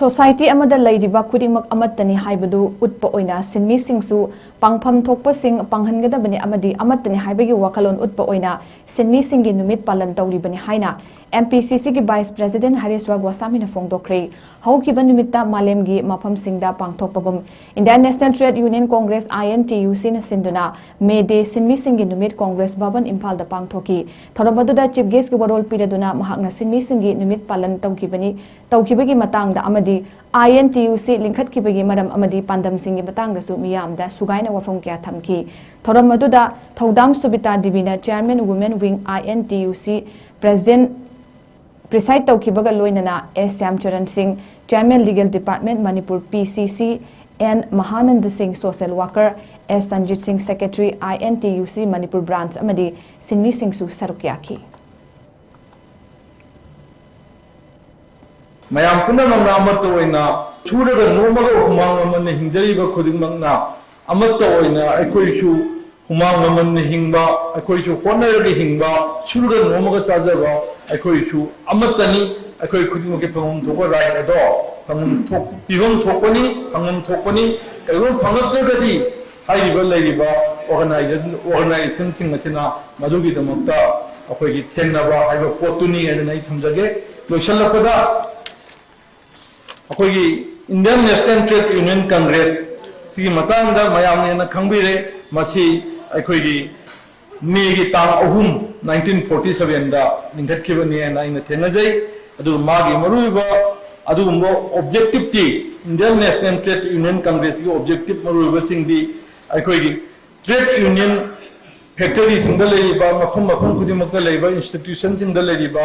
ꯁꯣꯁꯥꯏꯇꯤ ꯑꯃꯗ ꯂꯩꯔꯤꯕ ꯈꯨꯗꯤꯡꯃꯛ ꯑꯃꯠꯇꯅꯤ ꯍꯥꯏꯕꯗꯨ ꯎꯠꯄ ꯑꯣꯏꯅ ꯁꯤꯟꯃꯤꯁꯤꯡꯁꯨ ꯄꯥꯡꯐꯝ ꯊꯣꯛꯄꯁꯤꯡ ꯄꯥꯡꯍꯟꯒꯗꯕꯅꯤ ꯑꯃꯗꯤ ꯑꯃꯠꯇꯅꯤ ꯍꯥꯏꯕꯒꯤ ꯋꯥꯈꯜꯂꯣꯟ ꯎꯠꯄ ꯑꯣꯏꯅ ꯁꯤꯟꯃꯤꯁꯤꯡꯒꯤ ꯅꯨꯃꯤꯠ ꯄꯥꯂꯟ ꯇꯧꯔꯤꯕꯅꯤ ꯍꯥꯏꯅ ꯑꯦꯝ ꯄꯤ ꯁꯤ ꯁꯤꯒꯤ ꯚꯥꯏꯁ ꯄ꯭ꯔꯦꯁꯤꯗꯦꯟꯠ ꯍꯔꯦꯁ꯭ꯋꯔ ꯒꯣꯁꯥꯃꯤꯅ ꯐꯣꯡꯗꯣꯛꯈ꯭ꯔꯦ꯫ ꯍꯧꯈꯤꯕ ꯅꯨꯃꯤꯠꯇ ꯃꯥꯂꯦꯝꯒꯤ ꯃꯐꯝꯁꯤꯡꯗ ꯄꯥꯡꯊꯣꯛꯄꯒꯨꯝ Indian National Trade Union Congress, I N T U C ꯅ ꯁꯤꯟꯗꯨꯅ ꯃꯦ ꯗꯦ ꯁꯤꯟꯃꯤꯁꯤꯡꯒꯤ ꯅꯨꯃꯤꯠ ꯀꯣꯡꯒ꯭ꯔꯦꯁ ꯚꯕꯟ ꯏꯝꯐꯥꯜꯗ ꯄꯥꯡꯊꯣꯛꯈꯤ꯫ ꯊꯧꯔꯝ ꯑꯗꯨꯗ ꯆꯤꯐ ꯒꯦꯁ꯭ꯠꯀꯤ ꯋꯥꯔꯣꯜ ꯄꯤꯔꯗꯨꯅ ꯃꯍꯥꯛꯅ ꯁꯤꯟꯃꯤꯁꯤꯡꯒꯤ ꯅꯨꯃꯤꯠ ꯄꯥꯂꯟ ꯇꯧꯈꯤꯕꯅꯤ, ꯇꯧꯈꯤꯕꯒꯤ ꯃꯇꯥꯡꯗ ꯑꯃꯗꯤ I N T U C ꯂꯤꯡꯈꯠꯈꯤꯕꯒꯤ ꯃꯔꯝ ꯑꯃꯗꯤ ꯄꯥꯟꯗꯝꯁꯤꯡꯒꯤ ꯃꯇꯥꯡꯗꯁꯨ ꯃꯤꯌꯥꯝꯗ ꯁꯨꯒꯥꯏꯅ ꯋꯥꯐꯝ ꯀꯌꯥ ꯊꯝꯈꯤ꯫ ꯊꯧꯔꯝ ꯑꯗꯨꯗ ꯊꯧꯗꯥꯝ ꯁꯨꯕꯤꯇꯥ ꯗꯦꯕꯤꯅ chairman women wing I N T U C president preside ꯇꯧꯈꯤꯕꯒ ꯂꯣꯏꯅꯅ ꯑꯦꯁ ꯁ꯭ꯌꯥꯝꯆꯔꯟ ꯁꯤꯡ, chairman legal department Manipur P C C, N Mahanand Singh, social worker, ꯑꯦꯁ ꯁꯟꯖꯤꯠ ꯁꯤꯡ, secretary I N T U C Manipur branch ꯑꯃꯗꯤ ꯁꯤꯟꯃꯤꯁꯤꯡꯁꯨ ꯁꯔꯨꯛ ꯌꯥꯈꯤ꯫ ꯃꯌꯥꯝ ꯄꯨꯝꯅꯃꯛꯅ ꯑꯃꯠꯇ ꯑꯣꯏꯅ ꯁꯨꯔꯒ ꯅꯣꯝꯃꯒ ꯍꯨꯃꯥꯡ ꯃꯃꯜꯅ ꯍꯤꯡꯖꯔꯤꯕ ꯈꯨꯗꯤꯡꯃꯛꯅ ꯑꯃꯠꯇ ꯑꯣꯏꯅ ꯑꯩꯈꯣꯏꯁꯨ ꯍꯨꯃꯥꯡ ꯃꯃꯜꯅ ꯍꯤꯡꯕ, ꯑꯩꯈꯣꯏꯁꯨ ꯍꯣꯠꯅꯔꯒ ꯍꯤꯡꯕ, ꯁꯨꯔꯒ ꯅꯣꯝꯃꯒ ꯆꯥꯖꯕ ꯑꯩꯈꯣꯏꯁꯨ ꯑꯃꯠꯇꯅꯤ꯫ ꯑꯩꯈꯣꯏ ꯈꯨꯗꯤꯡꯃꯛꯀꯤ ꯐꯪꯐꯝ ꯊꯣꯛꯄ right ꯑꯗꯣ ꯐꯪꯐꯝ ꯊꯣꯛ-, ꯄꯤꯐꯝ ꯊꯣꯛꯄꯅꯤ, ꯐꯪꯐꯝ ꯊꯣꯛꯄꯅꯤ꯫ ꯀꯔꯤꯒꯨꯝꯕ ꯐꯪꯂꯛꯇ꯭ꯔꯒꯗꯤ ꯍꯥꯏꯔꯤꯕ ꯂꯩꯔꯤꯕ organization, organizationꯁꯤꯡ ꯑꯁꯤꯅ ꯃꯗꯨꯒꯤꯗꯃꯛꯇ ꯑꯩꯈꯣꯏꯒꯤ ꯊꯦꯡꯅꯕ ꯍꯥꯏꯕ ꯄꯣꯠꯇꯨꯅꯤ ꯍꯥꯏꯗꯅ ꯑꯩ ꯊꯝꯖꯒꯦ꯫ ꯂꯣꯏꯁꯤꯜꯂꯛꯄꯗ ꯑꯩꯈꯣꯏꯒꯤ Indian National Trade Union Congress ꯁꯤꯒꯤ ꯃꯇꯥꯡꯗ ꯃꯌꯥꯝꯅ ꯍꯦꯟꯅ ꯈꯪꯕꯤꯔꯦ꯫ ꯃꯁꯤ ꯑꯩꯈꯣꯏꯒꯤ ꯃꯦꯒꯤ ꯇꯥꯡ ꯑꯍꯨꯝ, ꯅꯥꯏꯟꯇꯤꯟ ꯐꯣꯔꯇꯤ ꯁꯚꯦꯟꯗ ꯂꯤꯡꯈꯠꯈꯤꯕꯅꯤ ꯍꯥꯏꯅ ꯑꯩꯅ ꯊꯦꯡꯅꯖꯩ꯫ ꯑꯗꯨꯒ ꯃꯥꯒꯤ ꯃꯔꯨꯑꯣꯏꯕ ꯑꯗꯨꯒꯨꯝꯕ objectiveꯇꯤ Indian National Trade Union Congressꯀꯤ objective ꯃꯔꯨꯑꯣꯏꯕꯁꯤꯡꯗꯤ ꯑꯩꯈꯣꯏꯒꯤ trade union factoryꯁꯤꯡꯗ ꯂꯩꯔꯤꯕ, ꯃꯐꯝ ꯃꯐꯝ ꯈꯨꯗꯤꯡꯃꯛꯇ ꯂꯩꯔꯤꯕ institutionꯁꯤꯡꯗ ꯂꯩꯔꯤꯕ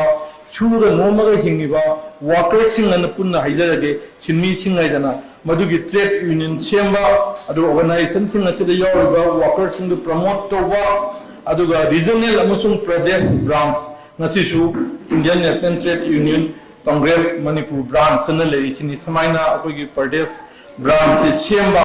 ꯁꯨꯔꯒ ꯅꯣꯝꯃꯒ ꯍꯤꯡꯉꯤꯕ workerꯁꯤꯡ ꯑꯅ ꯄꯨꯟꯅ ꯍꯥꯏꯖꯔꯒꯦ, ꯁꯤꯟꯃꯤꯁꯤꯡ ꯍꯥꯏꯗꯅ, ꯃꯗꯨꯒꯤ trade union ꯁꯦꯝꯕ, ꯑꯗꯨꯒ organizationꯁꯤꯡ ꯑꯁꯤꯗ ꯌꯥꯎꯔꯤꯕ workerꯁꯤꯡꯗꯨ promote ꯇꯧꯕ, ꯑꯗꯨꯒ regional ꯑꯃꯁꯨꯡ ꯄ꯭ꯔꯗꯦꯁ branch, ꯉꯁꯤꯁꯨ Indian National Trade Union Congress Manipur branch ꯑꯅ ꯂꯩꯔꯤꯁꯤꯅꯤ꯫ ꯁꯨꯃꯥꯏꯅ ꯑꯩꯈꯣꯏꯒꯤ ꯄ꯭ꯔꯗꯦꯁ branchꯁꯤ ꯁꯦꯝꯕ꯫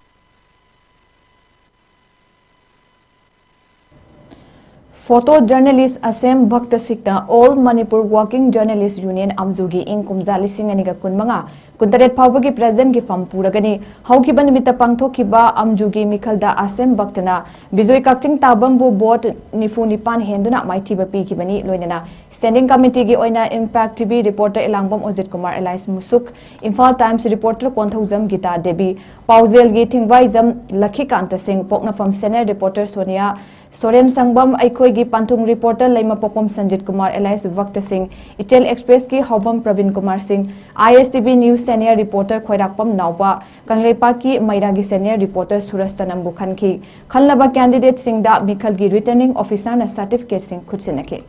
Photo journalist ꯑꯁꯦꯝ ꯚꯛꯇ ꯁꯤꯡꯅ All Manipur Working Journalist Union, ꯑꯝꯖꯨꯒꯤ ꯏꯪ ꯀꯨꯝꯖꯥ ꯂꯤꯁꯤꯡ ꯑꯅꯤꯒ ꯀꯨꯟꯃꯉꯥ ꯀꯨꯟꯇꯔꯦꯠ ꯐꯥꯎꯕꯒꯤ presidentꯀꯤ ꯐꯝ ꯄꯨꯔꯒꯅꯤ꯫ ꯍꯧꯈꯤꯕ ꯅꯨꯃꯤꯠꯇ ꯄꯥꯡꯊꯣꯛꯈꯤꯕ ꯑꯝꯖꯨꯒꯤ ꯃꯤꯈꯜꯗ ꯑꯁꯦꯝ ꯚꯛꯇꯅ ꯕꯤꯖꯣꯏ ꯀꯛꯆꯤꯡ ꯇꯥꯕꯝꯕꯨ vote ꯅꯤꯐꯨ ꯅꯤꯄꯥꯟ ꯍꯦꯟꯗꯨꯅ ꯃꯥꯏꯊꯤꯕ ꯄꯤꯈꯤꯕꯅꯤ꯫ ꯂꯣꯏꯅꯅ standing committeeꯒꯤ ꯑꯣꯏꯅ Impact TV reporter Elangbam Ojit Kumar alias Musuk, Imphal Times reporter Konthoujam Gita Devi, ꯄꯥꯎꯖꯦꯜꯒꯤ ꯊꯤꯡꯕꯥꯏꯖꯝ ꯂꯈꯤꯀꯥꯟꯇ ꯁꯤꯡ, ꯄꯣꯛꯅꯐꯝ senior reporter ꯁꯣꯅꯤꯌꯥ, ꯁꯣꯔꯦꯟ ꯁꯪꯕꯝ, ꯑꯩꯈꯣꯏꯒꯤ ꯄꯥꯟꯊꯨꯡ reporter ꯂꯩꯃꯄꯣꯛꯄꯝ ꯁꯟꯖꯤꯠ ꯀꯨꯃꯥꯔ alias ꯚꯛꯇ ꯁꯤꯡ, ꯏꯆꯦꯜ Expressꯀꯤ ꯍꯥꯎꯕꯝ ꯄ꯭ꯔꯕꯤꯟ ꯀꯨꯃꯥꯔ ꯁꯤꯡ, ISTV News senior reporter ꯈꯣꯏꯔꯥꯛꯄꯝ ꯅꯥꯎꯕ, ꯀꯪꯂꯩꯄꯥꯛꯀꯤ ꯃꯩꯔꯥꯒꯤ senior reporter ꯁꯨꯔꯖ ꯇꯅꯝꯕꯨ ꯈꯟꯈꯤ꯫ ꯈꯜꯂꯕ candidateꯁꯤꯡꯗ ꯃꯤꯈꯜꯒꯤ returning officerꯅ certificateꯁꯤꯡ ꯈꯨꯠꯁꯤꯟꯅꯈꯤ꯫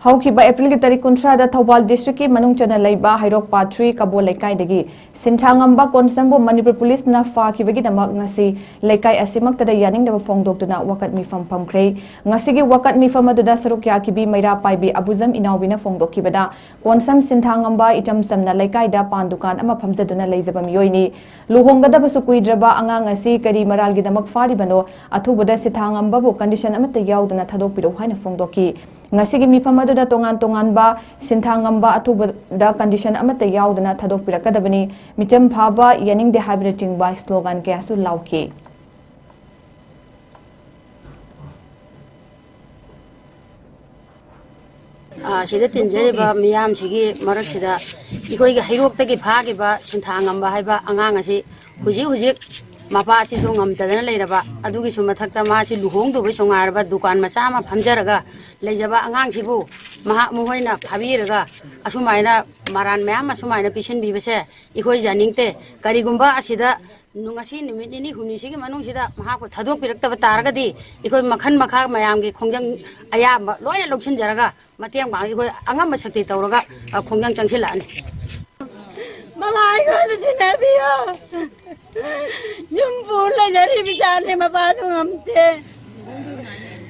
ꯍꯧꯈꯤꯕ Aprilꯒꯤ ꯇꯥꯔꯤꯛ ꯀꯨꯟꯊ꯭ꯔꯥꯗ ꯊꯧꯕꯥꯜ districtꯀꯤ ꯃꯅꯨꯡ ꯆꯟꯅ ꯂꯩꯕ ꯍꯩꯔꯣꯛ part three ꯀꯕꯣ ꯂꯩꯀꯥꯏꯗꯒꯤ ꯁꯤꯟꯊꯥꯉꯝꯕ ꯀꯣꯟꯁꯝꯕꯨ ꯃꯅꯤꯄꯨꯔ policeꯅ ꯐꯥꯈꯤꯕꯒꯤꯗꯃꯛ ꯉꯁꯤ ꯂꯩꯀꯥꯏ ꯑꯁꯤꯃꯛꯇꯗ ꯌꯥꯅꯤꯡꯗꯕ ꯐꯣꯡꯗꯣꯛꯇꯨꯅ ꯋꯥꯀꯠ ꯃꯤꯐꯝ ꯐꯝꯈ꯭ꯔꯦ꯫ ꯉꯁꯤꯒꯤ ꯋꯥꯀꯠ ꯃꯤꯐꯝ ꯑꯗꯨꯗ ꯁꯔꯨꯛ ꯌꯥꯈꯤꯕꯤ ꯃꯩꯔꯥ ꯄꯥꯏꯕꯤ ꯑꯕꯨꯖꯝ ꯏꯅꯥꯎꯕꯤꯅ ꯐꯣꯡꯗꯣꯛꯈꯤꯕꯗ, ꯀꯣꯟꯁꯝ ꯁꯤꯟꯊꯥꯉꯝꯕ ꯏꯆꯝ ꯆꯝꯅ ꯂꯩꯀꯥꯏꯗ ꯄꯥꯟ ꯗꯨꯀꯥꯟ ꯑꯃ ꯐꯝꯖꯗꯨꯅ ꯂꯩꯖꯕ ꯃꯤꯑꯣꯏꯅꯤ꯫ ꯂꯨꯍꯣꯡꯒꯗꯕꯁꯨ ꯀꯨꯏꯗ꯭ꯔꯕ ꯑꯉꯥꯡ ꯑꯁꯤ ꯀꯔꯤ ꯃꯔꯥꯜꯒꯤꯗꯃꯛ ꯐꯥꯔꯤꯕꯅꯣ? ꯑꯊꯨꯕꯗ ꯁꯤꯟꯊꯥꯉꯝꯕꯕꯨ condition ꯑꯃꯠꯇ ꯌꯥꯎꯗꯅ ꯊꯥꯗꯣꯛꯄꯤꯔꯛꯎ ꯍꯥꯏꯅ ꯐꯣꯡꯗꯣꯛꯈꯤ꯫ ꯉꯁꯤꯒꯤ ꯃꯤꯐꯝ ꯑꯗꯨꯗ ꯇꯣꯉꯥꯟ ꯇꯣꯉꯥꯟꯕ ꯁꯤꯟꯊꯥꯉꯝꯕ ꯑꯊꯨꯕꯗ condition ꯑꯃꯠꯇ ꯌꯥꯎꯗꯅ ꯊꯥꯗꯣꯛꯄꯤꯔꯛꯀꯗꯕꯅꯤ, ꯃꯤꯆꯝ ꯐꯥꯕ ꯌꯥꯅꯤꯡꯗꯦ ꯍꯥꯏꯕꯅꯆꯤꯡꯕ slogan ꯀꯌꯥꯁꯨ ꯂꯥꯎꯈꯤ꯫ ꯑ, ꯁꯤꯗ ꯇꯤꯟꯖꯔꯤꯕ ꯃꯤꯌꯥꯝꯁꯤꯒꯤ ꯃꯔꯛꯁꯤꯗ ꯑꯩꯈꯣꯏꯒꯤ ꯍꯩꯔꯣꯛꯇꯒꯤ ꯐꯥꯈꯤꯕ ꯁꯤꯟꯊꯥꯉꯝꯕ ꯍꯥꯏꯕ ꯑꯉꯥꯡ ꯑꯁꯤ ꯍꯧꯖꯤꯛ ꯍꯧꯖꯤꯛ ꯃꯄꯥꯁꯤꯁꯨ ꯉꯝꯗꯗꯅ ꯂꯩꯔꯕ, ꯑꯗꯨꯒꯤꯁꯨ ꯃꯊꯛꯇ ꯃꯥꯁꯤ ꯂꯨꯍꯣꯡꯗꯧꯕꯁꯨ ꯉꯥꯏꯔꯕ ꯗꯨꯀꯥꯟ ꯃꯆꯥ ꯑꯃ ꯐꯝꯖꯔꯒ ꯂꯩꯖꯕ ꯑꯉꯥꯡꯁꯤꯕꯨ ꯃꯍꯥꯛ ꯃꯈꯣꯏꯅ ꯐꯥꯕꯤꯔꯒ ꯑꯁꯨꯃꯥꯏꯅ ꯃꯔꯥꯟ ꯃꯌꯥꯝ ꯑꯁꯨꯃꯥꯏꯅ ꯄꯤꯁꯤꯟꯕꯤꯕꯁꯦ ꯑꯩꯈꯣꯏ ꯌꯥꯅꯤꯡꯗꯦ꯫ ꯀꯔꯤꯒꯨꯝꯕ ꯑꯁꯤꯗ ꯅꯨ-, ꯉꯁꯤ ꯅꯨꯃꯤꯠ ꯅꯤꯅꯤ ꯍꯨꯝꯅꯤꯁꯤꯒꯤ ꯃꯅꯨꯡꯁꯤꯗ ꯃꯍꯥꯛꯄꯨ ꯊꯥꯗꯣꯛꯄꯤꯔꯛꯇꯕ ꯇꯥꯔꯒꯗꯤ ꯑꯩꯈꯣꯏ ꯃꯈꯜ ꯃꯈꯥ ꯃꯌꯥꯝꯒꯤ ꯈꯣꯡꯖꯪ ꯑꯌꯥꯝꯕ ꯂꯣꯏꯅ ꯂꯧꯁꯤꯟꯖꯔꯒ ꯃꯇꯦꯡ ꯄꯥꯡ-, ꯑꯩꯈꯣꯏ ꯑꯉꯝꯕ ꯁꯛꯇꯤ ꯇꯧꯔꯒ, ꯑ, ꯈꯣꯡꯖꯪ ꯆꯪꯁꯤꯜꯂꯛꯑꯅꯤ꯫ ꯃꯃꯥ ꯑꯩꯈꯣꯏꯗ ꯊꯤꯟꯅꯕꯤꯌꯣ꯫ ꯌꯨꯝ ꯄꯨ ꯂꯩꯖꯔꯤꯕ ꯏꯆꯥꯅꯦ, ꯃꯄꯥꯁꯨ ꯉꯝꯗꯦ꯫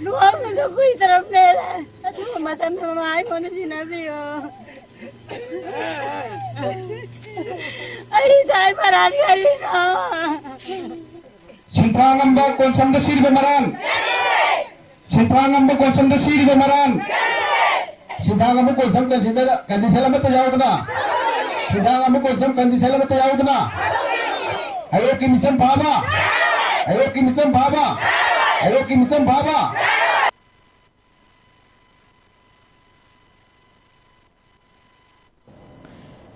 ꯂꯨꯍꯣꯡꯕꯁꯨ ꯀꯨꯏꯗ꯭ꯔꯕꯅꯦ꯫ ꯑꯊꯨꯕ ꯃꯇꯝꯗ ꯃꯃꯥ ꯑꯩꯉꯣꯟꯗ ꯊꯤꯟꯅꯕꯤꯌꯣ꯫ ꯑꯩ ꯏꯆꯥ ꯃꯔꯥꯟ ꯀꯔꯤꯅꯣ? ꯁꯤꯟꯊꯥꯉꯝꯕ ꯀꯣꯟꯁꯝꯗ ꯁꯤꯔꯤꯕ ꯃꯔꯥꯟ꯫ ꯁꯤꯟꯊꯥꯉꯝꯕ ꯀꯣꯟꯁꯝꯗ ꯁꯤꯔꯤꯕ ꯃꯔꯥꯟ꯫ ꯁꯤꯟꯊꯥꯉꯝꯕ ꯀꯣꯟꯁꯝ ꯀꯟꯗꯤꯁꯟꯗ, ꯀꯟꯗꯤꯁꯟ ꯑꯃꯠꯇ ꯌꯥꯎꯗꯅ꯫ ꯁꯤꯟꯊꯥꯉꯝꯕ ꯀꯣꯟꯁꯝ ꯀꯟꯗꯤꯁꯟ ꯑꯃꯠꯇ ꯌꯥꯎꯗꯅ꯫ ꯑꯌꯣꯛꯀꯤ ꯃꯤꯆꯝ ꯐꯥꯕ꯫ ꯑꯌꯣꯛꯀꯤ ꯃꯤꯆꯝ ꯐꯥꯕ꯫ ꯑꯌꯣꯛꯀꯤ ꯃꯤꯆꯝ ꯐꯥꯕ꯫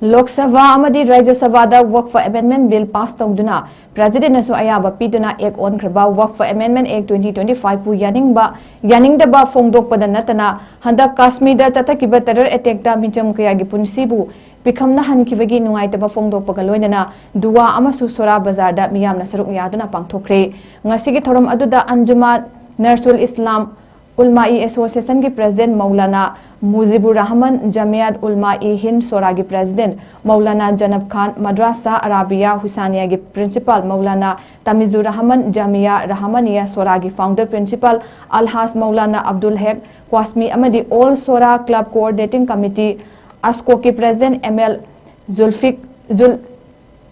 ꯂꯣꯛ ꯁꯚꯥ ꯑꯃꯗꯤ ꯔꯥꯖ꯭ꯌ ꯁꯚꯥꯗ ꯋꯛꯐ ꯑꯦꯃꯦꯟꯗꯃꯦꯟꯠ ꯕꯤꯜ ꯄꯥꯁ ꯇꯧꯗꯨꯅ ꯄ꯭ꯔꯦꯁꯤꯗꯦꯟꯠꯅꯁꯨ ꯑꯌꯥꯕ ꯄꯤꯗꯨꯅ ꯑꯦꯛ ꯑꯣꯟꯈ꯭ꯔꯕ ꯋꯛꯐ ꯑꯦꯃꯦꯟꯗꯃꯦꯟꯠ ꯑꯦꯛ twenty twenty-five ꯄꯨ ꯌꯥꯅꯤꯡꯕ, ꯌꯥꯅꯤꯡꯗꯕ ꯐꯣꯡꯗꯣꯛꯄꯗ ꯅꯠꯇꯅ ꯍꯟꯗꯛ ꯀꯥꯁꯃꯤꯔꯗ ꯆꯠꯊꯈꯤꯕ ꯇꯦꯔꯔ ꯑꯦꯇꯦꯛꯇ ꯃꯤꯆꯝ ꯀꯌꯥꯒꯤ ꯄꯨꯟꯁꯤꯕꯨ ꯄꯤꯈꯝꯅꯍꯟꯈꯤꯕꯒꯤ ꯅꯨꯡꯉꯥꯏꯇꯕ ꯐꯣꯡꯗꯣꯛꯄꯒ ꯂꯣꯏꯅꯅ ꯗꯨꯋꯥ ꯑꯃꯁꯨ ꯁꯣꯔꯥ ꯕꯖꯥꯔꯗ ꯃꯤꯌꯥꯝꯅ ꯁꯔꯨꯛ ꯌꯥꯗꯨꯅ ꯄꯥꯡꯊꯣꯛꯈ꯭ꯔꯦ꯫ ꯉꯁꯤꯒꯤ ꯊꯧꯔꯝ ꯑꯗꯨꯗ ꯑꯟꯖꯨꯃꯥ ꯅꯔꯁꯨꯜ ꯏꯁꯂꯥꯝ ꯎꯜꯃꯥ-ꯏ ꯑꯦꯁꯣꯁꯤꯌꯦꯁꯟꯒꯤ ꯄ꯭ꯔꯦꯁꯤꯗꯦꯟꯠ ꯃꯧꯂꯥꯅꯥ ꯃꯨꯖꯤꯕꯨꯔ ꯔꯍꯃꯟ, ꯖꯃꯤꯌꯥꯠ ꯎꯜꯃꯥ-ꯏ ꯍꯤꯟꯗ ꯁꯣꯔꯥꯒꯤ ꯄ꯭ꯔꯦꯁꯤꯗꯦꯟꯠ ꯃꯧꯂꯥꯅꯥ ꯖꯅꯕ ꯈꯥꯟ, ꯃꯗ꯭ꯔꯥꯁꯥ ꯑꯔꯥꯕꯤꯌꯥ ꯍꯨꯁꯥꯅꯤꯌꯥꯒꯤ ꯄ꯭ꯔꯤꯟꯁꯤꯄꯥꯜ ꯃꯧꯂꯥꯅꯥ ꯇꯥꯃꯤꯖꯨꯔ ꯔꯍꯃꯟ, ꯖꯃꯤꯌꯥ ꯔꯍꯃꯥꯅꯤꯌꯥ ꯁꯣꯔꯥꯒꯤ ꯐꯥꯎꯟꯗꯔ ꯄ꯭ꯔꯤꯟꯁꯤꯄꯥꯜ ꯑꯜꯍꯥꯖ ꯃꯧꯂꯥꯅꯥ ꯑꯕꯗꯨꯜ ꯍꯦꯛ ꯀ꯭ꯋꯥꯁꯃꯤ ꯑꯃꯗꯤ all Sora club coordinating committee, ꯑꯁꯀꯣꯛꯀꯤ ꯄ꯭ꯔꯦꯁꯤꯗꯦꯟꯠ ꯑꯦꯝ ꯑꯦꯜ ꯖꯨꯜꯐꯤꯛ-, ꯖꯨꯜ-,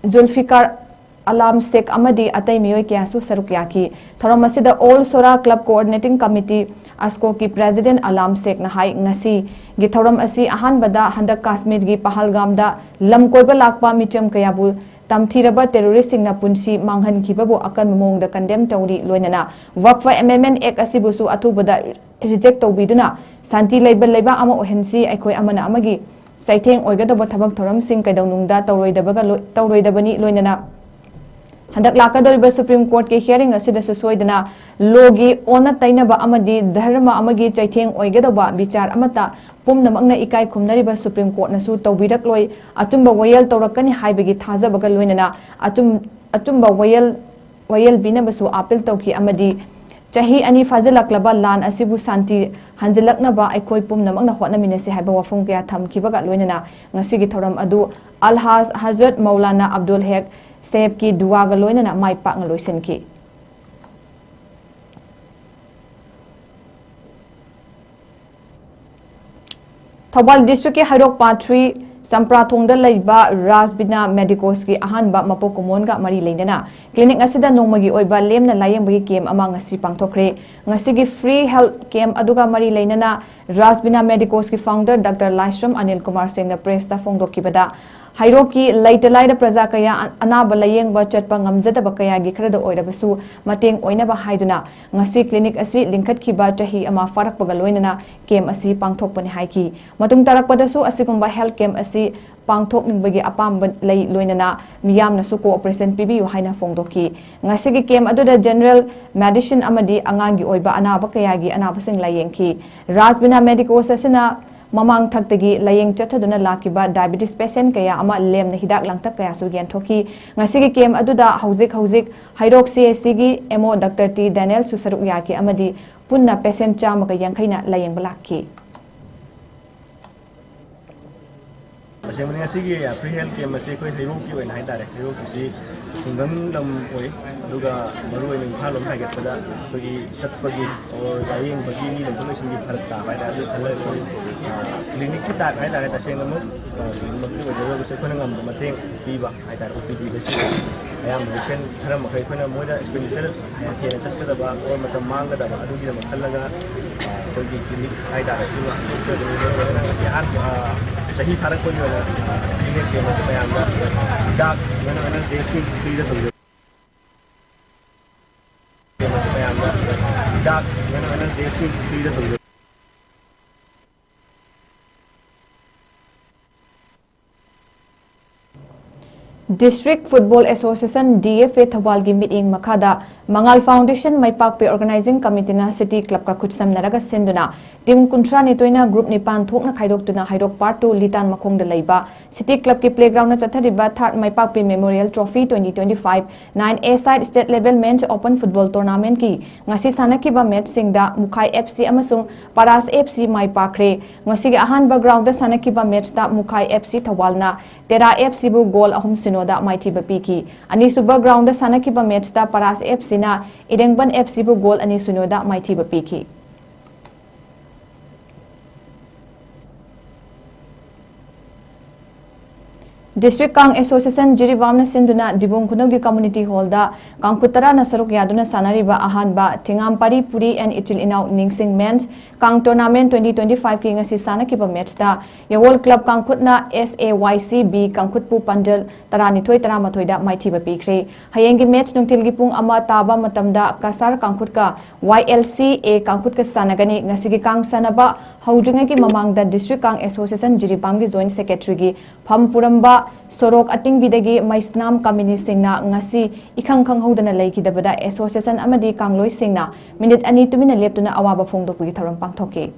ꯖꯨꯜꯐꯤꯀꯥꯔ ꯑꯂꯥꯝ ꯁꯦꯈ ꯑꯃꯗꯤ ꯑꯇꯩ ꯃꯤꯑꯣꯏ ꯀꯌꯥꯁꯨ ꯁꯔꯨꯛ ꯌꯥꯈꯤ꯫ ꯊꯧꯔꯝ ꯑꯁꯤꯗ all Sora club coordinating committee, ꯑꯁꯀꯣꯛꯀꯤ ꯄ꯭ꯔꯦꯁꯤꯗꯦꯟꯠ ꯑꯂꯥꯝ ꯁꯦꯈꯅ ꯍꯥꯏ, ꯉꯁꯤꯒꯤ ꯊꯧꯔꯝ ꯑꯁꯤ ꯑꯍꯥꯟꯕꯗ ꯍꯟꯗꯛ ꯀꯥꯁꯃꯤꯔꯒꯤ ꯄꯍꯜꯒꯥꯝꯗ ꯂꯝ ꯀꯣꯏꯕ ꯂꯥꯛꯄ ꯃꯤꯆꯝ ꯀꯌꯥꯕꯨ ꯇꯝꯊꯤꯔꯕ ꯇꯦꯔꯣꯔꯤꯁꯁꯤꯡꯅ ꯄꯨꯟꯁꯤ ꯃꯥꯡꯍꯟꯈꯤꯕꯕꯨ ꯑꯀꯟꯕ ꯃꯑꯣꯡꯗ ꯀꯟꯗꯦꯝ ꯇꯧꯔꯤ꯫ ꯂꯣꯏꯅꯅ ꯋꯛꯐ ꯑꯦꯃꯦꯟꯃꯦꯟ ꯑꯦꯛ ꯑꯁꯤꯕꯨꯁꯨ ꯑꯊꯨꯕꯗ ꯔꯤꯖꯦꯛ ꯇꯧꯕꯤꯗꯨꯅ ꯁꯥꯟꯇꯤ ꯂꯩꯕ ꯂꯩꯕꯥꯛ ꯑꯃ ꯑꯣꯏꯍꯟꯁꯤ꯫ ꯑꯩꯈꯣꯏ ꯑꯃꯅ ꯑꯃꯒꯤ ꯆꯩꯊꯦꯡ ꯑꯣꯏꯒꯗꯧꯕ ꯊꯕꯛ ꯊꯧꯔꯝꯁꯤꯡ ꯀꯩꯗꯧꯅꯨꯡꯗ ꯇꯧꯔꯣꯏꯗꯕꯒ ꯂꯣꯏ- ꯇꯧꯔꯣꯏꯗꯕꯅꯤ꯫ ꯂꯣꯏꯅꯅ ꯍꯟꯗꯛ ꯂꯥꯛꯀꯗꯧꯔꯤꯕ ꯁꯨꯄ꯭ꯔꯤꯝ ꯀꯣꯔꯠꯀꯤ ꯍꯤꯌꯥꯔꯤꯡ ꯑꯁꯤꯗꯁꯨ ꯁꯣꯏꯗꯅ ꯂꯣꯒꯤ ꯑꯣꯟꯅ ꯇꯩꯅꯕ ꯑꯃꯗꯤ ꯙꯔꯃ ꯑꯃꯒꯤ ꯆꯩꯊꯦꯡ ꯑꯣꯏꯒꯗꯧꯕ ꯕꯤꯆꯥꯔ ꯑꯃꯠꯇ ꯄꯨꯝꯅꯃꯛꯅ ꯏꯀꯥꯏ ꯈꯨꯝꯅꯔꯤꯕ ꯁꯨꯄ꯭ꯔꯤꯝ ꯀꯣꯔꯠꯅꯁꯨ ꯇꯧꯕꯤꯔꯛꯂꯣꯏ꯫ ꯑꯆꯨꯝꯕ ꯋꯥꯌꯦꯜ ꯇꯧꯔꯛꯀꯅꯤ ꯍꯥꯏꯕꯒꯤ ꯊꯥꯖꯕꯒ ꯂꯣꯏꯅꯅ ꯑꯆꯨꯝ- ꯑꯆꯨꯝꯕ ꯋꯥꯌꯦꯜ ꯋꯥꯌꯦꯜ ꯄꯤꯅꯕꯁꯨ ꯑꯥꯄꯤꯜ ꯇꯧꯈꯤ ꯑꯃꯗꯤ ꯆꯍꯤ ꯑꯅꯤ ꯐꯥꯖꯤꯜꯂꯛꯂꯕ ꯂꯥꯟ ꯑꯁꯤꯕꯨ ꯁꯥꯟꯇꯤ ꯍꯟꯖꯤꯜꯂꯛꯅꯕ ꯑꯩꯈꯣꯏ ꯄꯨꯝꯅꯃꯛꯅ ꯍꯣꯠꯅꯃꯤꯟꯅꯁꯤ ꯍꯥꯏꯕ ꯋꯥꯐꯝ ꯀꯌꯥ ꯊꯝꯈꯤꯕꯒ ꯂꯣꯏꯅꯅ ꯉꯁꯤꯒꯤ ꯊꯧꯔꯝ ꯑꯗꯨ ꯑꯜꯍꯥꯖ ꯍꯖꯔꯠ ꯃꯧꯂꯥꯅꯥ ꯑꯕꯗꯨꯜ ꯍꯦꯛ ꯁꯦꯕꯀꯤ ꯗꯨꯋꯥꯒ ꯂꯣꯏꯅꯅ ꯃꯥꯏ ꯄꯥꯛꯅ ꯂꯣꯏꯁꯤꯟꯈꯤ꯫ ꯊꯧꯕꯥꯜ ꯗꯤꯁꯇ꯭ꯔꯤꯛꯀꯤ ꯍꯩꯔꯣꯛ ꯄꯥꯠ ꯊ꯭ꯔꯤ ꯆꯝꯄ꯭ꯔꯥꯊꯣꯡꯗ ꯂꯩꯕ ꯔꯥꯖꯕꯤꯅꯥ ꯃꯦꯗꯤꯀꯣꯁꯀꯤ ꯑꯍꯥꯟꯕ ꯃꯄꯣꯛ ꯀꯨꯝꯑꯣꯟꯒ ꯃꯔꯤ ꯂꯩꯅꯅ ꯀ꯭ꯂꯤꯅꯤꯛ ꯑꯁꯤꯗ ꯅꯣꯡꯃꯒꯤ ꯑꯣꯏꯕ ꯂꯦꯝꯅ ꯂꯥꯌꯦꯡꯕꯒꯤ ꯀꯦꯝ ꯑꯃ ꯉꯁꯤ ꯄꯥꯡꯊꯣꯛꯈ꯭ꯔꯦ꯫ ꯉꯁꯤꯒꯤ ꯐ꯭ꯔꯤ ꯍꯦꯜꯊ ꯀꯦꯝ ꯑꯗꯨꯒ ꯃꯔꯤ ꯂꯩꯅꯅ ꯔꯥꯖꯕꯤꯅꯥ ꯃꯦꯗꯤꯀꯣꯁꯀꯤ ꯐꯥꯎꯟꯗꯔ ꯗꯥꯛꯇꯔ ꯂꯥꯏꯁ꯭ꯔꯝ ꯑꯅꯤꯜ ꯀꯨꯃꯥꯔ ꯁꯤꯡꯅ ꯄ꯭ꯔꯦꯁꯇ ꯐꯣꯡꯗꯣꯛꯈꯤꯕꯗ, ꯍꯩꯔꯣꯛꯀꯤ ꯂꯩꯇ ꯂꯥꯏꯔ ꯄ꯭ꯔꯖꯥ ꯀꯌꯥ ꯑ- ꯑꯅꯥꯕ ꯂꯥꯌꯦꯡꯕ ꯆꯠꯄ ꯉꯝꯖꯗꯕ ꯀꯌꯥꯒꯤ ꯈꯔꯗ ꯑꯣꯏꯔꯕꯁꯨ ꯃꯇꯦꯡ ꯑꯣꯏꯅꯕ ꯍꯥꯏꯗꯨꯅ ꯉꯁꯤ ꯀ꯭ꯂꯤꯅꯤꯛ ꯑꯁꯤ ꯂꯤꯡꯈꯠꯈꯤꯕ ꯆꯍꯤ ꯑꯃ ꯐꯥꯔꯛꯄꯒ ꯂꯣꯏꯅꯅ ꯀꯦꯝ ꯑꯁꯤ ꯄꯥꯡꯊꯣꯛꯄꯅꯤ ꯍꯥꯏꯈꯤ꯫ ꯃꯇꯨꯡ ꯇꯥꯔꯛꯄꯗꯁꯨ ꯑꯁꯤꯒꯨꯝꯕ ꯍꯦꯜꯊ ꯀꯦꯝ ꯑꯁꯤ ꯄꯥꯡꯊꯣꯛꯅꯤꯡꯕꯒꯤ ꯑꯄꯥꯝꯕ ꯂꯩ, ꯂꯣꯏꯅꯅ ꯃꯤꯌꯥꯝꯅꯁꯨ ꯀꯣꯑꯣꯄꯔꯦꯁꯟ ꯄꯤꯕꯤꯌꯨ ꯍꯥꯏꯅ ꯐꯣꯡꯗꯣꯛꯈꯤ꯫ ꯉꯁꯤꯒꯤ ꯀꯦꯝ ꯑꯗꯨꯗ ꯖꯦꯅꯔꯦꯜ ꯃꯦꯗꯤꯁꯤꯟ ꯑꯃꯗꯤ ꯑꯉꯥꯡꯒꯤ ꯑꯣꯏꯕ ꯑꯅꯥꯕ ꯀꯌꯥꯒꯤ ꯑꯅꯥꯕꯁꯤꯡ ꯂꯥꯌꯦꯡꯈꯤ꯫ ꯔꯥꯖꯕꯤꯅꯥ ꯃꯦꯗꯤꯀꯣꯁ ꯑꯁꯤꯅ ꯃꯃꯥꯡ ꯊꯛꯇꯒꯤ ꯂꯥꯌꯦꯡ ꯆꯠꯊꯗꯨꯅ ꯂꯥꯛꯈꯤꯕ ꯗꯥꯏꯕꯦꯇꯤꯁ ꯄꯦꯁꯦꯟ ꯀꯌꯥ ꯑꯃ ꯂꯦꯝꯅ ꯍꯤꯗꯥꯛ ꯂꯥꯡꯊꯛ ꯀꯌꯥꯁꯨ ꯌꯦꯟꯊꯣꯛꯈꯤ꯫ ꯉꯁꯤꯒꯤ ꯀꯦꯝ ꯑꯗꯨꯗ ꯍꯧꯖꯤꯛ ꯍꯧꯖꯤꯛ ꯍꯩꯔꯣꯛ ꯁꯤ ꯑꯦꯁ ꯁꯤꯒꯤ ꯑꯦꯝ ꯑꯣ ꯗꯥꯛꯇꯔ ꯇꯤ ꯗꯦꯅꯦꯜꯁꯨ ꯁꯔꯨꯛ ꯌꯥꯈꯤ ꯑꯃꯗꯤ ꯄꯨꯟꯅ ꯄꯦꯁꯦꯟ ꯆꯥꯝꯃꯒ ꯌꯥꯡꯈꯩꯅ ꯂꯥꯌꯦꯡꯕ ꯂꯥꯛꯈꯤ꯫ ꯇꯁꯦꯡꯕꯅꯤ, ꯉꯁꯤꯒꯤ ꯐ꯭ꯔꯤ ꯍꯦꯜꯊ ꯀꯦꯝ ꯑꯁꯤ ꯑꯩꯈꯣꯏ ꯍꯩꯔꯣꯛꯀꯤ ꯑꯣꯏꯅ ꯍꯥꯏꯇꯥꯔꯦ, ꯍꯩꯔꯣꯛꯀꯤꯁꯤ ꯈꯨꯡꯒꯪ ꯂꯝ ꯑꯣꯏ, ꯑꯗꯨꯒ ꯃꯔꯨꯑꯣꯏꯅ ꯏꯝꯐꯥꯜ ꯂꯣꯝ ꯍꯥꯏꯒꯠꯄꯗ ꯑꯩꯈꯣꯏꯒꯤ ꯆꯠꯄꯒꯤ ꯑꯣꯔ ꯂꯥꯌꯦꯡꯕꯒꯤ ꯃꯤ ꯂꯩꯊꯣꯛ ꯂꯩꯁꯤꯟꯒꯤ ꯐꯔꯛ ꯇꯥꯕ ꯍꯥꯏꯇꯥꯔꯦ꯫ ꯑꯗꯨ ꯈꯜꯂꯒ ꯑꯩꯈꯣꯏ ꯀ꯭ꯂꯤꯅꯤꯛꯀꯤ ꯇꯥꯏꯞ ꯍꯥꯏꯇꯥꯔꯦ, ꯇꯁꯦꯡꯅꯃꯛ ꯀ꯭ꯂꯤꯅꯤꯛꯃꯛꯇꯤ ꯑꯣꯏꯖꯗ꯭ꯔꯒꯁꯨ ꯑꯩꯈꯣꯏꯅ ꯉꯝꯕ ꯃꯇꯦꯡ ꯄꯤꯕ ꯍꯥꯏꯇꯥꯔꯦ꯫ ꯑꯣ ꯄꯤ ꯗꯤꯗ ꯁꯤ ꯑꯌꯥꯝꯕ ꯄꯦꯁꯦꯟ ꯈꯔ ꯃꯈꯩ ꯑꯩꯈꯣꯏꯅ ꯃꯣꯏꯗ ꯑꯦꯛꯁꯄꯦꯟꯗꯤꯆꯔ ꯍꯦꯟꯅ ꯆꯠꯀꯗꯕ ꯑꯣꯔ ꯃꯇꯝ ꯃꯥꯡꯒꯗꯕ ꯑꯗꯨꯒꯤꯗꯃꯛ ꯈꯜꯂꯒ ꯑꯩꯈꯣꯏꯒꯤ ꯀ꯭ꯂꯤꯅꯤꯛ ꯍꯥꯏꯇꯥꯔꯦ, ꯁꯤꯃ ꯍꯥꯡꯗꯣꯛꯆꯕꯅꯤ꯫ ꯃꯔꯨꯑꯣꯏꯅ ꯉꯁꯤ ꯑꯍꯥꯟꯕ ꯆꯍꯤ ꯊꯥꯔꯛꯄꯒꯤ ꯑꯣꯏꯅ ꯏꯅꯦ ꯀꯦꯝ ꯑꯁꯤ ꯃꯌꯥꯝꯗ ꯍꯤꯗꯥꯛ ꯉꯥꯅꯨ ꯉꯥꯅꯨ ꯗꯦꯁꯤ ꯐ꯭ꯔꯤꯗ ꯇꯧꯖꯩ꯫ ꯀꯦꯝ ꯑꯁꯤ ꯃꯌꯥꯝꯗ ꯍꯤꯗꯥꯛ ꯉꯥꯅꯨ ꯉꯥꯅꯨ ꯗꯦꯁꯤ ꯐ꯭ꯔꯤꯗ ꯇꯧꯖꯩ꯫ District Football Association, D F A, ꯊꯧꯕꯥꯜꯒꯤ ꯃꯤꯠꯌꯦꯡ ꯃꯈꯥꯗ ꯃꯉꯥꯜ Foundation ꯃꯥꯏꯄꯥꯛꯄꯤ Organizing Committeeꯅ City Clubꯀ ꯈꯨꯠꯁꯝꯅꯔꯒ ꯁꯤꯟꯗꯨꯅ team ꯀꯨꯟꯊ꯭ꯔꯥ ꯅꯤꯊꯣꯏꯅ group ꯅꯤꯄꯥꯟ ꯊꯣꯛꯅ ꯈꯥꯏꯗꯣꯛꯇꯨꯅ ꯍꯩꯔꯣꯛ Part two ꯂꯤꯇꯥꯟ ꯃꯈꯣꯡꯗ ꯂꯩꯕ City Clubꯀꯤ playgroundꯗ ꯆꯠꯊꯔꯤꯕ Third ꯃꯥꯏꯄꯥꯛꯄꯤ Memorial Trophy twenty twenty-five nine A side state level men's open football tournamentꯀꯤ ꯉꯁꯤ ꯁꯥꯟꯅꯈꯤꯕ matchꯁꯤꯡꯗ ꯃꯨꯈꯥꯏ F C ꯑꯃꯁꯨꯡ ꯄꯥꯔꯥꯁ F C ꯃꯥꯏ ꯄꯥꯛꯈ꯭ꯔꯦ꯫ ꯉꯁꯤꯒꯤ ꯑꯍꯥꯟꯕ groundꯗ ꯁꯥꯟꯅꯈꯤꯕ matchꯇ ꯃꯨꯈꯥꯏ F C ꯊꯧꯕꯥꯜꯅ ꯇꯦꯔꯥ F Cꯕꯨ goal ꯑꯍꯨꯝ ꯁꯤꯅꯣꯗ ꯃꯥꯏꯊꯤꯕ ꯄꯤꯈꯤ꯫ ꯑꯅꯤꯁꯨꯕ groundꯗ ꯁꯥꯟꯅꯈꯤꯕ matchꯇ ꯄꯥꯔꯥꯁ F Cꯅ ꯏꯔꯦꯡꯕꯟ F Cꯕꯨ goal ꯑꯅꯤ ꯁꯤꯅꯣꯗ ꯃꯥꯏꯊꯤꯕ ꯄꯤꯈꯤ꯫ District Kang Association ꯖꯤꯔꯤꯕꯥꯝꯅ ꯁꯤꯟꯗꯨꯅ ꯗꯤꯕꯨꯡ ꯈꯨꯅꯧꯒꯤ community hallꯗ ꯀꯥꯡꯈꯨꯠ ꯇꯔꯥꯅ ꯁꯔꯨꯛ ꯌꯥꯗꯨꯅ ꯁꯥꯟꯅꯔꯤꯕ ꯑꯍꯥꯟꯕ ꯊꯤꯉꯥꯝ ꯄꯥꯔꯤ ꯄꯨꯔꯤ and ꯏꯆꯤꯜ ꯏꯅꯥꯎ ꯅꯤꯡꯁꯤꯡ men's Kang tournament twenty twenty-fiveꯀꯤ ꯉꯁꯤ ꯁꯥꯟꯅꯈꯤꯕ matchꯇ ꯌꯥꯋꯣꯜ club ꯀꯥꯡꯈꯨꯠꯅ S A Y C B ꯀꯥꯡꯈꯨꯠꯄꯨ ꯄꯥꯟꯖꯜ ꯇꯔꯥꯅꯤꯊꯣꯏ ꯇꯔꯥꯃꯥꯊꯣꯏꯗ ꯃꯥꯏꯊꯤꯕ ꯄꯤꯈ꯭ꯔꯦ꯫ ꯍꯌꯦꯡꯒꯤ match ꯅꯨꯡꯊꯤꯜꯒꯤ ꯄꯨꯡ ꯑꯃ ꯇꯥꯕ ꯃꯇꯝꯗ Cachar ꯀꯥꯡꯈꯨꯠꯀ Y L C A ꯀꯥꯡꯈꯨꯠꯀ ꯁꯥꯟꯅꯒꯅꯤ꯫ ꯉꯁꯤꯒꯤ ꯀꯥꯡ ꯁꯥꯟꯅꯕ ꯍꯧꯗ꯭ꯔꯤꯉꯩꯒꯤ ꯃꯃꯥꯡꯗ District Kang Association ꯖꯤꯔꯤꯕꯥꯝꯒꯤ Joint Secretaryꯒꯤ ꯐꯝ ꯄꯨꯔꯝꯕ ꯁꯣꯔꯣꯛ ꯑꯇꯤꯡꯕꯤꯗꯒꯤ ꯃꯩꯁꯅꯥꯝ ꯀꯥꯃꯤꯅꯤꯁꯤꯡꯅ ꯉꯁꯤ ꯏꯈꯪ ꯈꯪꯍꯧꯗꯅ ꯂꯩꯈꯤꯗꯕꯗ association ꯑꯃꯗꯤ ꯀꯥꯡꯂꯣꯏꯁꯤꯡꯅ minute ꯑꯅꯤ ꯇꯨꯃꯤꯟꯅ ꯂꯦꯞꯇꯨꯅ ꯑꯋꯥꯕ ꯐꯣꯡꯗꯣꯛꯄꯒꯤ ꯊꯧꯔꯝ ꯄꯥꯡꯊꯣꯛꯈꯤ꯫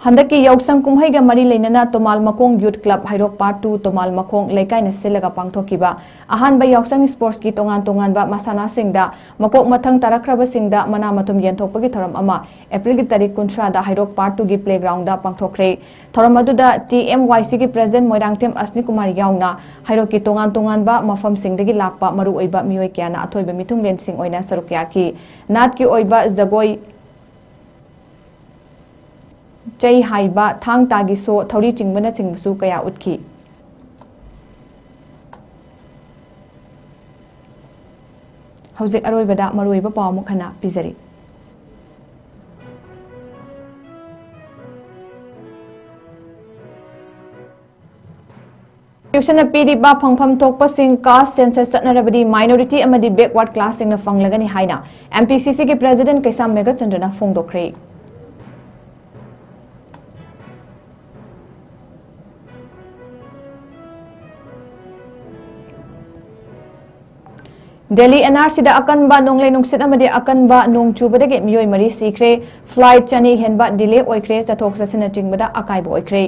ꯍꯟꯗꯛꯀꯤ ꯌꯥꯎꯁꯪ ꯀꯨꯝꯍꯩꯒ ꯃꯔꯤ ꯂꯩꯅꯅ ꯇꯣꯃꯥꯜ ꯃꯈꯣꯡ Youth Club ꯍꯩꯔꯣꯛ Part two ꯇꯣꯃꯥꯜ ꯃꯈꯣꯡ ꯂꯩꯀꯥꯏꯅ ꯁꯤꯜꯂꯒ ꯄꯥꯡꯊꯣꯛꯈꯤꯕ ꯑꯍꯥꯟꯕ ꯌꯥꯎꯁꯪ sportsꯀꯤ ꯇꯣꯉꯥꯟ ꯇꯣꯉꯥꯟꯕ ꯃꯁꯥꯟꯅꯁꯤꯡꯗ ꯃꯀꯣꯛ ꯃꯊꯪ ꯇꯥꯔꯛꯈ꯭ꯔꯕꯁꯤꯡꯗ ꯃꯅꯥ ꯃꯊꯨꯝ ꯌꯦꯟꯊꯣꯛꯄꯒꯤ ꯊꯧꯔꯝ ꯑꯃ Aprilꯒꯤ ꯇꯥꯔꯤꯛ ꯀꯨꯟꯊ꯭ꯔꯥꯗ ꯍꯩꯔꯣꯛ Part twoꯒꯤ playgroundꯗ ꯄꯥꯡꯊꯣꯛꯈ꯭ꯔꯦ꯫ ꯊꯧꯔꯝ ꯑꯗꯨꯗ T M Y Cꯒꯤ President Moirangthem ꯑꯁꯅꯤꯀꯨꯃꯥꯔ ꯌꯥꯎꯅ ꯍꯩꯔꯣꯛꯀꯤ ꯇꯣꯉꯥꯟ ꯇꯣꯉꯥꯟꯕ ꯃꯐꯝꯁꯤꯡꯗꯒꯤ ꯂꯥꯛꯄ ꯃꯔꯨꯑꯣꯏꯕ ꯃꯤꯑꯣꯏ ꯀꯌꯥꯅ ꯑꯊꯣꯏꯕ ꯃꯤꯊꯨꯡꯂꯦꯟꯁꯤꯡ ꯑꯣꯏꯅ ꯁꯔꯨꯛ ꯌꯥꯈꯤ꯫ ꯅꯥꯠꯀꯤ ꯑꯣꯏꯕ ꯖꯒꯣꯏ, ꯆꯩ ꯍꯥꯏꯕ, ꯊꯥꯡ ꯇꯥꯒꯤ show, ꯊꯧꯔꯤ ꯆꯤꯡꯕꯅꯆꯤꯡꯕꯁꯨ ꯀꯌꯥ ꯎꯠꯈꯤ꯫ ꯍꯧꯖꯤꯛ ꯑꯔꯣꯏꯕꯗ ꯃꯔꯨꯑꯣꯏꯕ ꯄꯥꯎ ꯑꯃꯨꯛ ꯍꯟꯅ ꯄꯤꯖꯔꯤ꯫ Constitution ꯅ ꯄꯤꯔꯤꯕ ꯐꯪꯐꯝ ꯊꯣꯛꯄꯁꯤꯡ caste census ꯆꯠꯅꯔꯕꯗꯤ minority ꯑꯃꯗꯤ backward class ꯁꯤꯡꯅ ꯐꯪꯂꯒꯅꯤ ꯍꯥꯏꯅ M P C C ꯒꯤ President ꯀꯩꯁꯥꯝ ꯃꯦꯘꯆꯟꯗ꯭ꯔꯅ ꯐꯣꯡꯗꯣꯛꯈ꯭ꯔꯦ꯫ ꯗꯦꯜꯂꯤ N R C ꯗ ꯑꯀꯟꯕ ꯅꯣꯡꯂꯩ ꯅꯨꯡꯁꯤꯠ ꯑꯃꯗꯤ ꯑꯀꯟꯕ ꯅꯣꯡ ꯆꯨꯕꯗꯒꯤ ꯃꯤꯑꯣꯏ ꯃꯔꯤ ꯁꯤꯈ꯭ꯔꯦ꯫ Flight ꯆꯅꯤ ꯍꯦꯟꯕ delay ꯑꯣꯏꯈ꯭ꯔꯦ꯫ ꯆꯠꯊꯣꯛ ꯆꯠꯁꯤꯟꯅꯆꯤꯡꯕꯗ ꯑꯀꯥꯏꯕ ꯑꯣꯏꯈ꯭ꯔꯦ꯫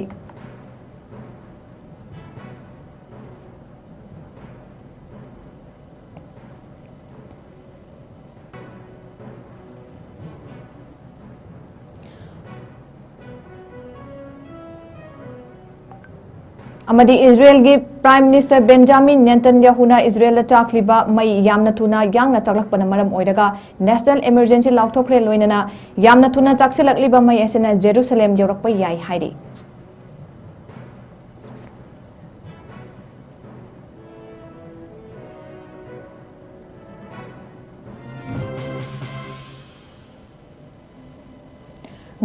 ꯑꯃꯗꯤ ꯏꯖꯔꯦꯜꯒꯤ Prime Minister ꯕꯦꯟꯖꯥꯃꯤꯟ ꯅꯦꯇꯟꯌꯥꯍꯨꯅ ꯏꯖꯔꯦꯜꯗ ꯆꯥꯛꯂꯤꯕ ꯃꯩ ꯌꯥꯝꯅ ꯊꯨꯅ ꯌꯥꯡꯅ ꯆꯥꯛꯂꯛꯄꯅ ꯃꯔꯝ ꯑꯣꯏꯔꯒ national emergency ꯂꯥꯎꯊꯣꯛꯈ꯭ꯔꯦ, ꯂꯣꯏꯅꯅ ꯌꯥꯝꯅ ꯊꯨꯅ ꯆꯥꯛꯁꯤꯜꯂꯛꯂꯤꯕ ꯃꯩ ꯑꯁꯤꯅ ꯖꯦꯔꯨꯁꯂꯦꯝ ꯌꯧꯔꯛꯄ ꯌꯥꯏ ꯍꯥꯏꯔꯤ꯫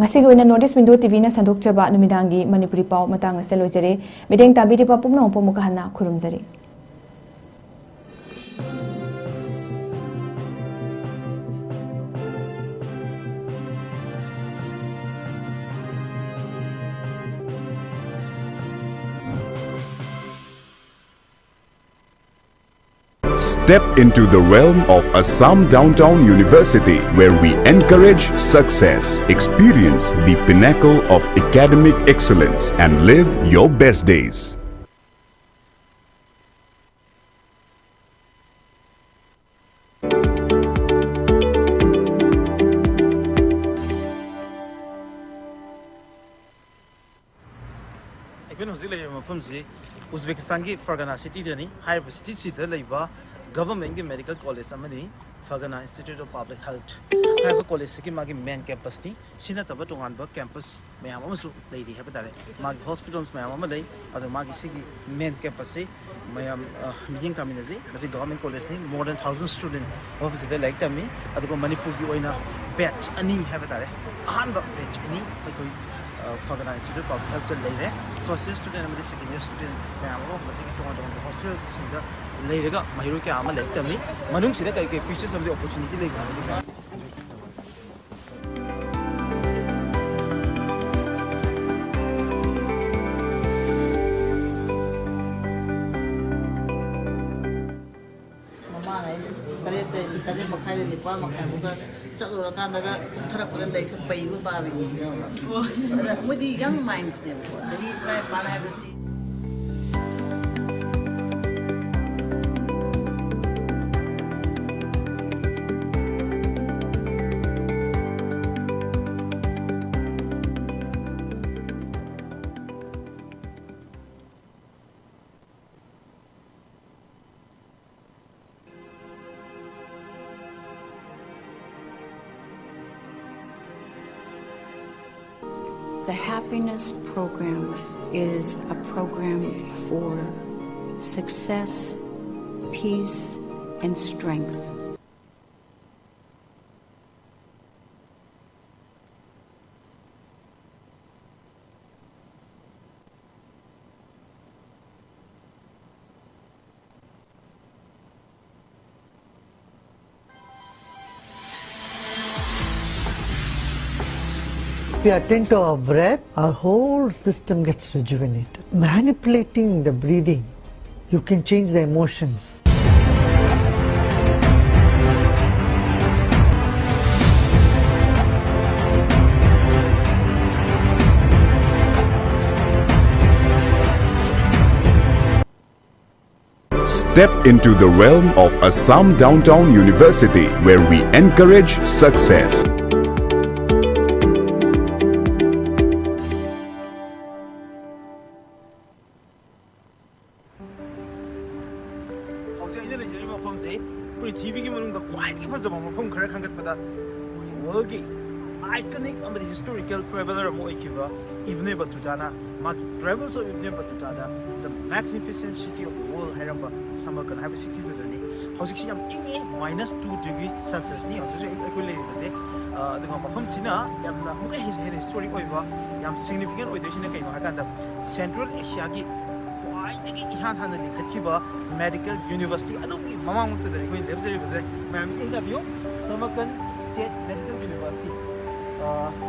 ꯉꯁꯤꯒꯤ ꯑꯣꯏꯅ North East Window T V ꯅ ꯁꯟꯗꯣꯛꯆꯕ ꯅꯨꯃꯤꯗꯥꯡꯒꯤ ꯃꯅꯤꯄꯨꯔꯤ ꯄꯥꯎ ꯃꯇꯥꯡ ꯑꯁꯤꯗ ꯂꯣꯏꯖꯔꯦ꯫ ꯃꯤꯠꯌꯦꯡ ꯇꯥꯕꯤꯔꯤꯕ ꯄꯨꯝꯅꯃꯛꯄꯨ ꯑꯃꯨꯛꯀ ꯍꯟꯅ ꯈꯨꯔꯨꯝꯖꯔꯤ꯫ Step into the realm of Assam Downtown University, where we encourage success, experience the pinnacle of academic excellence, and live your best days. ꯑꯩꯈꯣꯏꯅ ꯍꯧꯖꯤꯛ ꯂꯩꯔꯤꯕ ꯃꯐꯝꯁꯤ ꯎꯖꯕꯦꯀꯤꯁꯇꯥꯟꯒꯤ ꯐꯔꯒꯥꯅꯥ ꯁꯤꯇꯤꯗꯅꯤ꯫ ꯍꯥꯏꯔꯤꯕ ꯁꯤꯇꯤꯁꯤꯗ ꯂꯩꯕ ꯒꯚꯔꯟꯃꯦꯟꯠꯀꯤ ꯃꯦꯗꯤꯀꯦꯜ ꯀꯣꯂꯦꯖ ꯑꯃꯅꯤ, ꯐꯔꯒꯥꯅꯥ ꯏꯟꯁꯇꯤꯇ꯭ꯌꯨꯠ ꯑꯣꯐ ꯄꯕ꯭ꯂꯤꯛ ꯍꯦꯜꯊ ꯍꯥꯏꯕ ꯀꯣꯂꯦꯖꯁꯤꯒꯤ ꯃꯥꯒꯤ ꯃꯦꯟ ꯀꯦꯝꯄꯁꯅꯤ꯫ ꯁꯤ ꯅꯠꯇꯕ ꯇꯣꯉꯥꯟꯕ ꯀꯦꯝꯄꯁ ꯃꯌꯥꯝ ꯑꯃꯁꯨ ꯂꯩꯔꯤ ꯍꯥꯏꯕ ꯇꯥꯔꯦ꯫ ꯃꯥꯒꯤ ꯍꯣꯁꯄꯤꯇꯥꯜꯁ ꯃꯌꯥꯝ ꯑꯃ ꯂꯩ꯫ ꯑꯗꯣ ꯃꯥꯒꯤ ꯁꯤꯒꯤ ꯃꯦꯟ ꯀꯦꯝꯄꯁꯁꯤ ꯃꯌꯥꯝ, ꯑ, ꯃꯤꯠꯌꯦꯡ ꯇꯥꯃꯤꯟꯅꯁꯤ꯫ ꯃꯁꯤ government ꯀꯣꯂꯦꯖꯅꯤ꯫ More than thousand student ꯃꯐꯝꯁꯤꯗ ꯂꯥꯏꯔꯤꯛ ꯇꯝꯃꯤ꯫ ꯑꯗꯨꯒ ꯃꯅꯤꯄꯨꯔꯒꯤ ꯑꯣꯏꯅ ꯕꯦꯠꯆ ꯑꯅꯤ ꯍꯥꯏꯕ ꯇꯥꯔꯦ, ꯑꯍꯥꯟꯕ ꯕꯦꯠꯆ ꯑꯅꯤ ꯑꯩꯈꯣꯏ ꯑ, ꯐꯒꯅꯥ ꯏꯟꯁꯇꯤꯇ꯭ꯌꯨꯠ ꯄꯕ꯭ꯂꯤꯛ ꯍꯦꯜꯠꯇ ꯂꯩꯔꯦ꯫ ꯐꯥꯔꯁ ꯏꯌꯔ ꯁ꯭ꯇꯨꯗꯦꯟ ꯑꯃꯗꯤ ꯁꯦꯀꯦꯟ ꯏꯌꯔ ꯁ꯭ꯇꯨꯗꯦꯟ ꯃꯌꯥꯝ ꯑꯃ ꯃꯁꯤꯒꯤ ꯇꯣꯉꯥꯟ ꯇꯣꯉꯥꯟꯕ ꯍꯣꯁꯇꯦꯜꯁꯤꯡꯗ ꯂꯩꯔꯒ ꯃꯍꯩꯔꯣꯏ ꯀꯌꯥ ꯑꯃ ꯂꯥꯏꯔꯤꯛ ꯇꯝꯃꯤ꯫ ꯃꯅꯨꯡꯁꯤꯗ ꯀꯔꯤ ꯀꯔꯤ ꯐꯤꯆꯔꯁ ꯑꯃꯗꯤ ꯑꯣꯄꯣꯔꯆꯨꯅꯤꯇꯤ ꯂꯩꯕꯅꯣ ꯍꯥꯏꯕꯗꯨ ꯃꯃꯥꯡ ꯑꯩ ꯇꯔꯦꯠꯇ, ꯇꯔꯦꯠ ꯃꯈꯥꯏꯗ ꯅꯤꯄꯥꯜ ꯃꯈꯥꯏ ꯐꯥꯎꯗ ꯆꯠꯂꯨꯔꯀꯥꯟꯗꯒ ꯀꯨꯝꯊꯔꯛꯄꯗ ꯂꯥꯏꯔꯤꯛꯁꯦ ꯄꯩꯕ ꯄꯥꯕꯤꯅꯤ꯫ ꯑꯗ ꯃꯣꯏꯗꯤ ꯌꯪ ꯃꯥꯏꯟꯁꯅꯦꯕꯀꯣ, ꯆꯍꯤ ꯇꯔꯥꯅꯤꯄꯥꯟ ꯍꯥꯏꯕꯁꯤ꯫ The Happiness Program is a program for success, peace, and strength. If we attend to our breath, our whole system gets rejuvenated. Manipulating the breathing, you can change the emotions. Step into the realm of Assam Downtown University, where we encourage success. ꯍꯧꯖꯤꯛ ꯑꯩꯅ ꯂꯩꯖꯔꯤꯕ ꯃꯐꯝꯁꯤ ꯄ꯭ꯔꯤꯊꯤꯕꯤꯒꯤ ꯃꯅꯨꯡꯗ ꯈ꯭ꯋꯥꯏꯗꯒꯤ ꯐꯖꯕ ꯃꯐꯝ ꯈꯔ ꯈꯟꯒꯠꯄꯗ, ꯋꯥꯔꯜꯒꯤ ꯑꯥꯏꯀꯅꯤꯛ ꯑꯃꯗꯤ ꯍꯤꯁꯇꯣꯔꯤꯀꯦꯜ ꯇ꯭ꯔꯦꯚꯦꯂꯔ ꯑꯃ ꯑꯣꯏꯈꯤꯕ ꯏꯕꯅꯦ ꯕꯇꯨꯇꯥꯅ ꯃꯥꯒꯤ Travels of Ibn Battuta-ꯗ The Magnificent City of the World ꯍꯥꯏꯔꯝꯕ ꯁꯃꯔꯀꯟ ꯍꯥꯏꯕ ꯁꯤꯇꯤꯗꯨꯗꯅꯤ꯫ ꯍꯧꯖꯤꯛꯁꯤ ꯌꯥꯝ ꯏꯪꯉꯤ, minus two degree Celsius-ꯅꯤ ꯍꯧꯖꯤꯛ ꯍꯧꯖꯤꯛ ꯑꯩꯈꯣꯏ ꯂꯩꯔꯤꯕꯁꯦ꯫ ꯑ, ꯑꯗꯨꯒ ꯃꯐꯝꯁꯤꯅ ꯌꯥꯝꯅ ꯑꯃꯨꯛꯀ ꯍꯦꯟꯅ ꯍꯤꯁꯇꯣꯔꯤꯛ ꯑꯣꯏꯕ ꯌꯥꯝ significant ꯑꯣꯏꯗꯣꯏꯁꯤꯅ ꯀꯩꯅꯣ ꯍꯥꯏ ꯀꯥꯟꯗ, Central Asiaꯒꯤ ꯈ꯭ꯋꯥꯏꯗꯒꯤ ꯏꯍꯥꯟ ꯍꯥꯟꯅ ꯂꯤꯡꯈꯠꯈꯤꯕ medical university ꯑꯗꯨꯒꯤ ꯃꯃꯥꯡꯃꯛꯇꯗꯅꯤ ꯑꯩꯈꯣꯏꯅ ꯂꯦꯞꯆꯔꯤꯕꯁꯦ꯫ ꯃꯌꯥꯝ ꯌꯦꯡ ꯇꯥꯕꯤꯌꯨ, Samarkand State Medical University,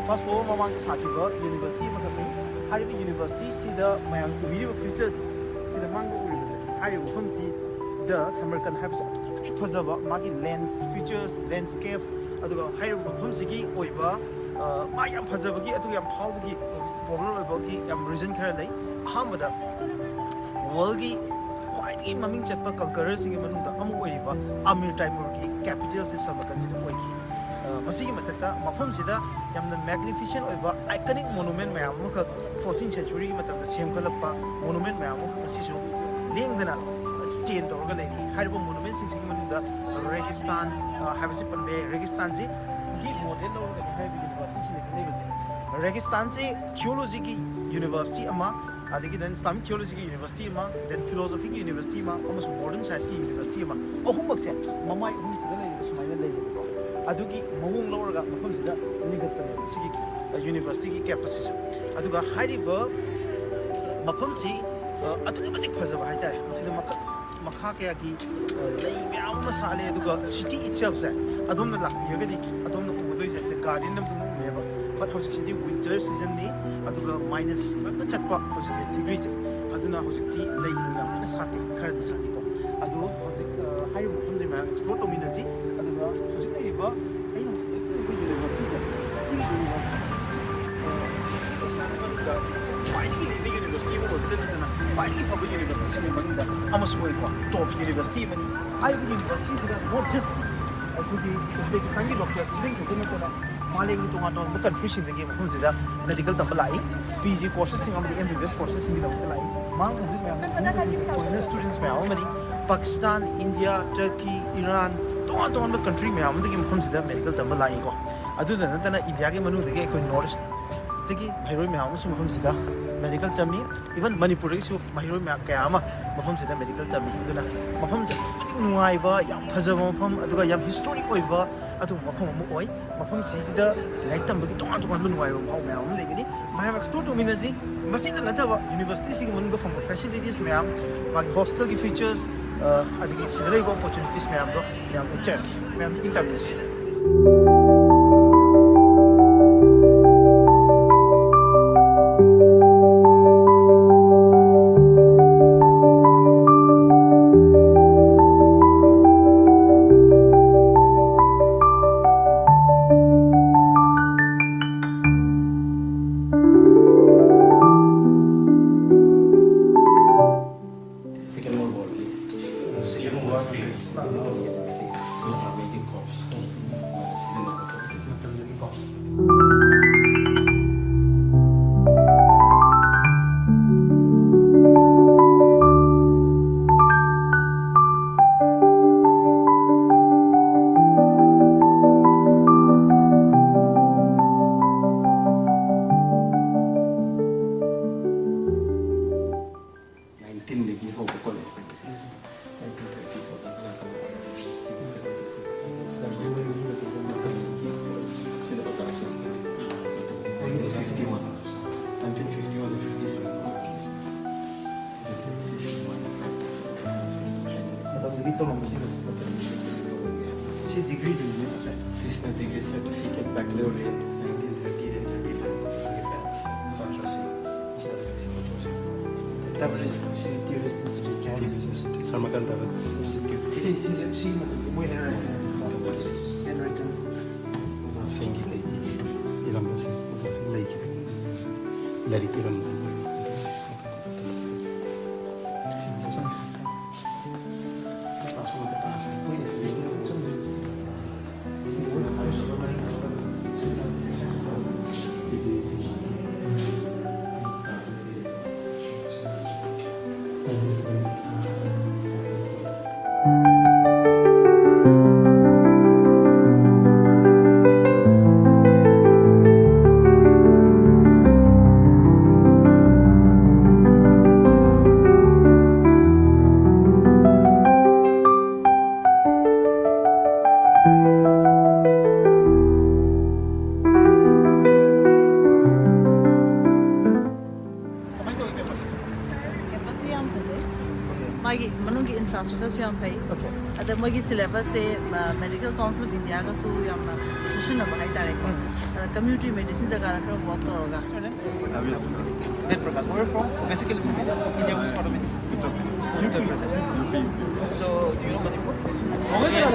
first world war ꯃꯃꯥꯡꯗ ꯁꯥꯈꯤꯕ university ꯑꯃꯈꯛꯅꯤ꯫ ꯍꯥꯏꯔꯤꯕ universityꯁꯤꯗ ꯃꯌꯥꯝ ꯎꯕꯤꯔꯤꯕ features ꯁꯤꯗ ꯃꯥꯡꯗ ꯎꯔꯤꯕꯁꯦ, ꯍꯥꯏꯔꯤꯕ ꯃꯐꯝꯁꯤꯗ Samarkand ꯍꯥꯏꯕꯁꯦ ꯑꯗꯨꯛꯀꯤ ꯃꯇꯤꯛ ꯐꯖꯕ, ꯃꯥꯒꯤ land features, landscape, ꯑꯗꯨꯒ ꯍꯥꯏꯔꯤꯕ ꯃꯐꯝꯁꯤꯒꯤ ꯑꯣꯏꯕ, ꯑ, ꯃꯥ ꯌꯥꯝ ꯐꯖꯕꯒꯤ ꯑꯗꯨꯒ ꯌꯥꯝ ꯐꯥꯎꯕꯒꯤ, popular ꯑꯣꯏꯕꯒꯤ ꯌꯥꯝ reason ꯈꯔ ꯂꯩ꯫ ꯑꯍꯥꯟꯕꯗ, worldꯒꯤ ꯈ꯭ꯋꯥꯏꯗꯒꯤ ꯃꯃꯤꯡ ꯆꯠꯄ conquerorꯁꯤꯡꯒꯤ ꯃꯅꯨꯡꯗ ꯑꯃ ꯑꯣꯏꯔꯤꯕ ꯑꯃꯤꯔ ꯇꯥꯏꯃꯨꯔꯒꯤ capitalꯁꯦ Samarkandꯁꯤꯗ ꯑꯣꯏꯈꯤ꯫ ꯑ, ꯃꯁꯤꯒꯤ ꯃꯊꯛꯇ ꯃꯐꯝꯁꯤꯗ ꯌꯥꯝꯅ magnificent ꯑꯣꯏꯕ iconic monument ꯃꯌꯥꯝ ꯑꯃꯈꯛ fourteenth centuryꯒꯤ ꯃꯇꯝꯗ ꯁꯦꯝꯒꯠꯂꯛꯄ monument ꯃꯌꯥꯝ ꯑꯃꯈꯛ ꯉꯁꯤꯁꯨ ꯂꯦꯡꯗꯅ stand ꯇꯧꯔꯒ ꯂꯩꯔꯤ꯫ ꯍꯥꯏꯔꯤꯕ monumentꯁꯤꯡꯁꯤꯒꯤ ꯃꯅꯨꯡꯗ ꯔꯦꯒꯤꯁꯇꯥꯟ, ꯑ, ꯍꯥꯏꯕꯁꯤ ꯄꯟꯕ ꯌꯥꯏ꯫ ꯔꯦꯒꯤꯁꯇꯥꯟꯁꯤ ꯒꯤ model ꯂꯧꯔꯒꯅꯤ ꯍꯥꯏꯔꯤꯕ universityꯁꯤꯅ ꯈꯟꯅꯔꯤꯕꯁꯦ꯫ ꯔꯦꯒꯤꯁꯇꯥꯟꯁꯤ theologyꯒꯤ university ꯑꯃ, ꯑꯗꯒꯤ then Islamic theologyꯒꯤ university ꯑꯃ, then philosophyꯒꯤ university ꯑꯃ, ꯑꯃꯁꯨꯡ modern scienceꯀꯤ university ꯑꯃ, ꯑꯍꯨꯝꯃꯛꯁꯦ ꯃꯃꯥꯏ ꯑꯍꯨꯝꯁꯤꯗ ꯂꯩꯔꯤꯕ ꯁꯨꯃꯥꯏꯅ ꯂꯩꯌꯦꯕꯀꯣ꯫ ꯑꯗꯨꯒꯤ ꯃꯑꯣꯡ ꯂꯧꯔꯒ ꯃꯐꯝꯁꯤꯗ ꯂꯤꯡꯈꯠꯄꯅꯦꯕ ꯁꯤꯒꯤ, ꯑ, universityꯒꯤ campusꯁꯤꯁꯨ꯫ ꯑꯗꯨꯒ ꯍꯥꯏꯔꯤꯕ ꯃꯐꯝꯁꯤ, ꯑ, ꯑꯗꯨꯛꯀꯤ ꯃꯇꯤꯛ ꯐꯖꯕ ꯍꯥꯏꯇꯥꯔꯦ꯫ ꯃꯁꯤꯗ ꯃꯈꯜ ꯃꯈꯥ ꯀꯌꯥꯒꯤ, ꯑ, ꯂꯩ ꯃꯌꯥꯝ ꯑꯃ ꯁꯥꯠꯂꯦ꯫ ꯑꯗꯨꯒ city itselfꯁꯦ ꯑꯗꯣꯝꯅ ꯂꯥꯛꯄꯤꯔꯒꯗꯤ ꯑꯗꯣꯝꯅ ꯎꯒꯗꯣꯏꯁꯦ ꯁꯦ garden ꯑꯃꯗꯤ ꯎꯅꯦꯕ꯫ But ꯍꯧꯖꯤꯛꯁꯤꯗꯤ winter seasonꯅꯤ, ꯑꯗꯨꯒ minus ꯉꯥꯛꯇ ꯆꯠꯄ ꯍꯧꯖꯤꯛꯁꯦ degreeꯁꯦ꯫ ꯑꯗꯨꯅ ꯍꯧꯖꯤꯛꯇꯤ ꯂꯩ ꯃꯌꯥꯝ ꯂꯣꯏꯅ ꯁꯥꯠꯇꯦ, ꯈꯔꯗꯤ ꯁꯥꯠꯂꯤꯀꯣ꯫ ꯑꯗꯣ ꯍꯧꯖꯤꯛ, ꯑ, ꯍꯥꯏꯔꯤꯕ ꯃꯐꯝꯁꯦ ꯃꯌꯥꯝ explore ꯇꯧꯃꯤꯟꯅꯁꯤ꯫ ꯑꯗꯨꯒ ꯍꯧꯖꯤꯛ ꯂꯩꯔꯤꯕ ꯑꯩꯅ ꯍꯧꯖꯤꯛ ꯂꯦꯞꯆꯔꯤꯕ universityꯁꯦ, ꯁꯤꯒꯤ universityꯁꯤ, ꯑ, ꯑꯦꯁꯤꯌꯥꯒꯤ ꯃꯅꯨꯡꯗ ꯈ꯭ꯋꯥꯏꯗꯒꯤ ꯂꯤꯡꯕ university ꯑꯃ ꯑꯣꯏꯕꯇ ꯅꯠꯇꯅ ꯈ꯭ꯋꯥꯏꯗꯒꯤ ꯐꯕ universityꯁꯤꯡꯒꯤ ꯃꯅꯨꯡꯗ ꯑꯃꯁꯨ ꯑꯣꯏꯀꯣ, top university ꯑꯃꯅꯤ꯫ ꯍꯥꯏꯔꯤꯕ universityꯁꯤꯗ not just ꯑꯩꯈꯣꯏꯒꯤ ꯎꯖꯕꯦꯀꯤꯁꯇꯥꯟꯒꯤ local student ꯈꯛꯇ ꯅꯠꯇꯅ ꯃꯥꯂꯦꯝꯒꯤ ꯇꯣꯉꯥꯟ ꯇꯣꯉꯥꯟꯕ countryꯁꯤꯡꯗꯒꯤ ꯃꯐꯝꯁꯤꯗ medical ꯇꯝꯕ ꯂꯥꯛꯏ꯫ P G courses ꯑꯃꯗꯤ M B B S courses ꯂꯥꯛꯏ꯫ ꯃꯥꯡꯗ ꯍꯧꯖꯤꯛ ꯃꯌꯥꯝ foreigner students ꯃꯌꯥꯝ ꯑꯃꯗꯤ ꯄꯥꯀꯤꯁꯇꯥꯟ, ꯏꯟꯗꯤꯌꯥ, ꯇꯔꯀꯤ, ꯏꯔꯥꯟ, ꯇꯣꯉꯥꯟ ꯇꯣꯉꯥꯟꯕ country ꯃꯌꯥꯝ ꯑꯃꯗꯒꯤ ꯃꯐꯝꯁꯤꯗ medical ꯇꯝꯕ ꯂꯥꯛꯏꯀꯣ꯫ ꯑꯗꯨꯗ ꯅꯠꯇꯅ ꯏꯟꯗꯤꯌꯥꯒꯤ ꯃꯅꯨꯡꯗꯒꯤ ꯑꯩꯈꯣꯏ North Eastꯇꯒꯤ ꯃꯍꯩꯔꯣꯏ ꯃꯌꯥꯝ ꯑꯃꯁꯨ ꯃꯐꯝꯁꯤꯗ medical ꯇꯝꯃꯤ꯫ Even ꯃꯅꯤꯄꯨꯔꯗꯒꯤꯁꯨ ꯃꯍꯩꯔꯣꯏ ꯃꯌꯥꯝ ꯀꯌꯥ ꯑꯃ ꯃꯐꯝꯁꯤꯗ medical ꯇꯝꯃꯤ꯫ ꯑꯗꯨꯅ ꯃꯐꯝꯁꯦ ꯑꯗꯨꯛꯀꯤ ꯃꯇꯤꯛ ꯅꯨꯡꯉꯥꯏꯕ, ꯌꯥꯝ ꯐꯖꯕ ꯃꯐꯝ, ꯑꯗꯨꯒ ꯌꯥꯝ historic ꯑꯣꯏꯕ ꯑꯗꯨꯒꯨꯝꯕ ꯃꯐꯝ ꯑꯃ ꯑꯣꯏ꯫ ꯃꯐꯝꯁꯤꯗ ꯂꯥꯏꯔꯤꯛ ꯇꯝꯕꯒꯤ ꯇꯣꯉꯥꯟ ꯇꯣꯉꯥꯟꯕ ꯅꯨꯡꯉꯥꯏꯕ ꯃꯍꯥꯎ ꯃꯌꯥꯝ ꯑꯃ ꯂꯩꯒꯅꯤ꯫ ꯃꯌꯥꯝ ꯑꯦꯛꯁꯄ꯭ꯂꯣꯔ ꯇꯧꯃꯤꯟꯅꯁꯤ꯫ ꯃꯁꯤꯗ ꯅꯠꯇꯕ ꯌꯨꯅꯤꯚꯔꯁꯤꯇꯤꯁꯤꯒꯤ ꯃꯅꯨꯡꯗ ꯐꯪꯕ ꯐꯦꯁꯤꯂꯤꯇꯤꯁ ꯃꯌꯥꯝ, ꯃꯥꯒꯤ ꯍꯣꯁꯇꯦꯜꯒꯤ ꯐꯤꯆꯔꯁ, ꯑꯗꯒꯤ ꯁꯤꯗ ꯂꯩꯕ ꯑꯣꯄꯣꯔꯆꯨꯅꯤꯇꯤꯁ ꯃꯌꯥꯝꯗꯣ ꯃꯌꯥꯝ ꯎꯠꯆꯔꯛꯀꯦ꯫ ꯃꯌꯥꯝ ꯏꯪ ꯇꯝꯃꯤꯟꯅꯁꯤ꯫ Second World War की। Second World War की। Army के corps की। मैंने season में था। मतलब, ये भी corps। ꯅꯥꯏꯟꯇꯤꯟꯗꯒꯤ ꯍꯧꯕ ꯀꯣꯂꯦꯖꯇꯒꯤ ꯁꯤꯁꯦ꯫ ꯅꯥꯏꯟꯇꯤꯟ ꯊꯥꯔꯇꯤ ꯊꯥꯎꯖꯟ ꯂꯥꯛꯀꯅꯤ꯫ ꯁꯤꯒꯤ ꯐꯦꯀꯜꯇꯤꯁ ꯄ꯭ꯔꯤꯟꯁꯤꯄꯜ ꯁꯤꯗ ꯑꯣꯖꯥꯁꯤꯡ nineteen fifty one, nineteen fifty one fifty seven college. ꯁꯤꯁꯦ ꯃꯥꯒꯤ ꯃꯇꯝꯗꯨꯗꯒꯤ ꯇꯧꯔꯝꯕꯁꯤꯡ ꯃꯇꯝꯗꯨꯗꯒꯤ ꯇꯧꯔꯝꯃꯦ꯫ ꯁꯤ ꯗꯤꯒ꯭ꯔꯤꯗꯨꯅꯦ꯫ ꯁꯤꯁꯤꯅ ꯗꯤꯒ꯭ꯔꯤ ꯁꯥꯔꯇꯤꯐꯤꯀꯦꯠ ꯕꯦꯀꯂꯣꯔꯤꯌꯦꯠ ꯅꯥꯏꯟꯇꯤꯟ ꯊꯥꯔꯇꯤꯗ ꯊꯥꯔꯇꯤ ꯐꯥꯏꯚ ꯕꯦꯠꯁ ꯁꯥꯇ꯭ꯔꯁꯤꯡ꯫ ꯁꯤꯗ ꯂꯩꯔꯤꯁꯤ ꯐꯣꯇꯣꯁꯦ꯫ ꯇꯕꯔꯤꯁ, ꯁꯤ ꯇꯤꯕꯔꯤꯁ ꯏꯟꯁꯇꯤꯇ꯭ꯌꯨꯠꯀꯤ ꯍꯥꯏ꯫ ꯇꯤꯕꯔꯤꯁ ꯏꯟꯁꯇꯤꯇ꯭ꯌꯨꯠ, ꯁꯔꯃꯀꯥꯟꯗ ꯏꯟꯁꯇꯤꯇ꯭ꯌꯨꯠ꯫ ꯁꯤ, ꯁꯤꯁꯨ, ꯁꯤꯒꯤ ꯃꯇꯝꯒꯤ ꯃꯣꯏ ꯍꯦꯟ ꯔꯥꯏꯇꯤꯡ꯫ Hand writing. ꯑꯣꯖꯥꯁꯤꯡꯒꯤ ꯀꯩꯒꯤ ꯏꯔꯝꯕꯁꯦ ꯑꯣꯖꯥꯁꯤꯡ ꯂꯩꯈꯤꯕ꯫ ꯂꯥꯏꯔꯤꯛ ꯏꯔꯝꯕ꯫ ꯃꯥꯒꯤ ꯃꯅꯨꯡꯒꯤ ꯏꯟꯐ꯭ꯔꯥꯁ꯭ꯇ꯭ꯔꯛꯆꯔꯁꯨ ꯌꯥꯝ ꯐꯩ꯫ ꯑꯗ ꯃꯣꯏꯒꯤ ꯁꯤꯂꯦꯕꯁꯁꯦ ꯃꯦꯗꯤꯀꯦꯜ ꯀꯥꯎꯟꯁꯤꯜ ꯑꯣꯐ ꯏꯟꯗꯤꯌꯥꯒꯁꯨ ꯌꯥꯝꯅ ꯆꯨꯁꯟꯅꯕ ꯍꯥꯏꯇꯥꯔꯦꯀꯣ꯫ ꯑꯗ ꯀꯝꯃ꯭ꯌꯨꯅꯤꯇꯤ ꯃꯦꯗꯤꯁꯤꯟ ꯖꯒꯥꯗ ꯈꯔ ꯋꯥꯛ ꯇꯧꯔꯒ Where from? Basically from India. India, which part of India? Uttar Pradesh. So, do you know Manipur? Yes.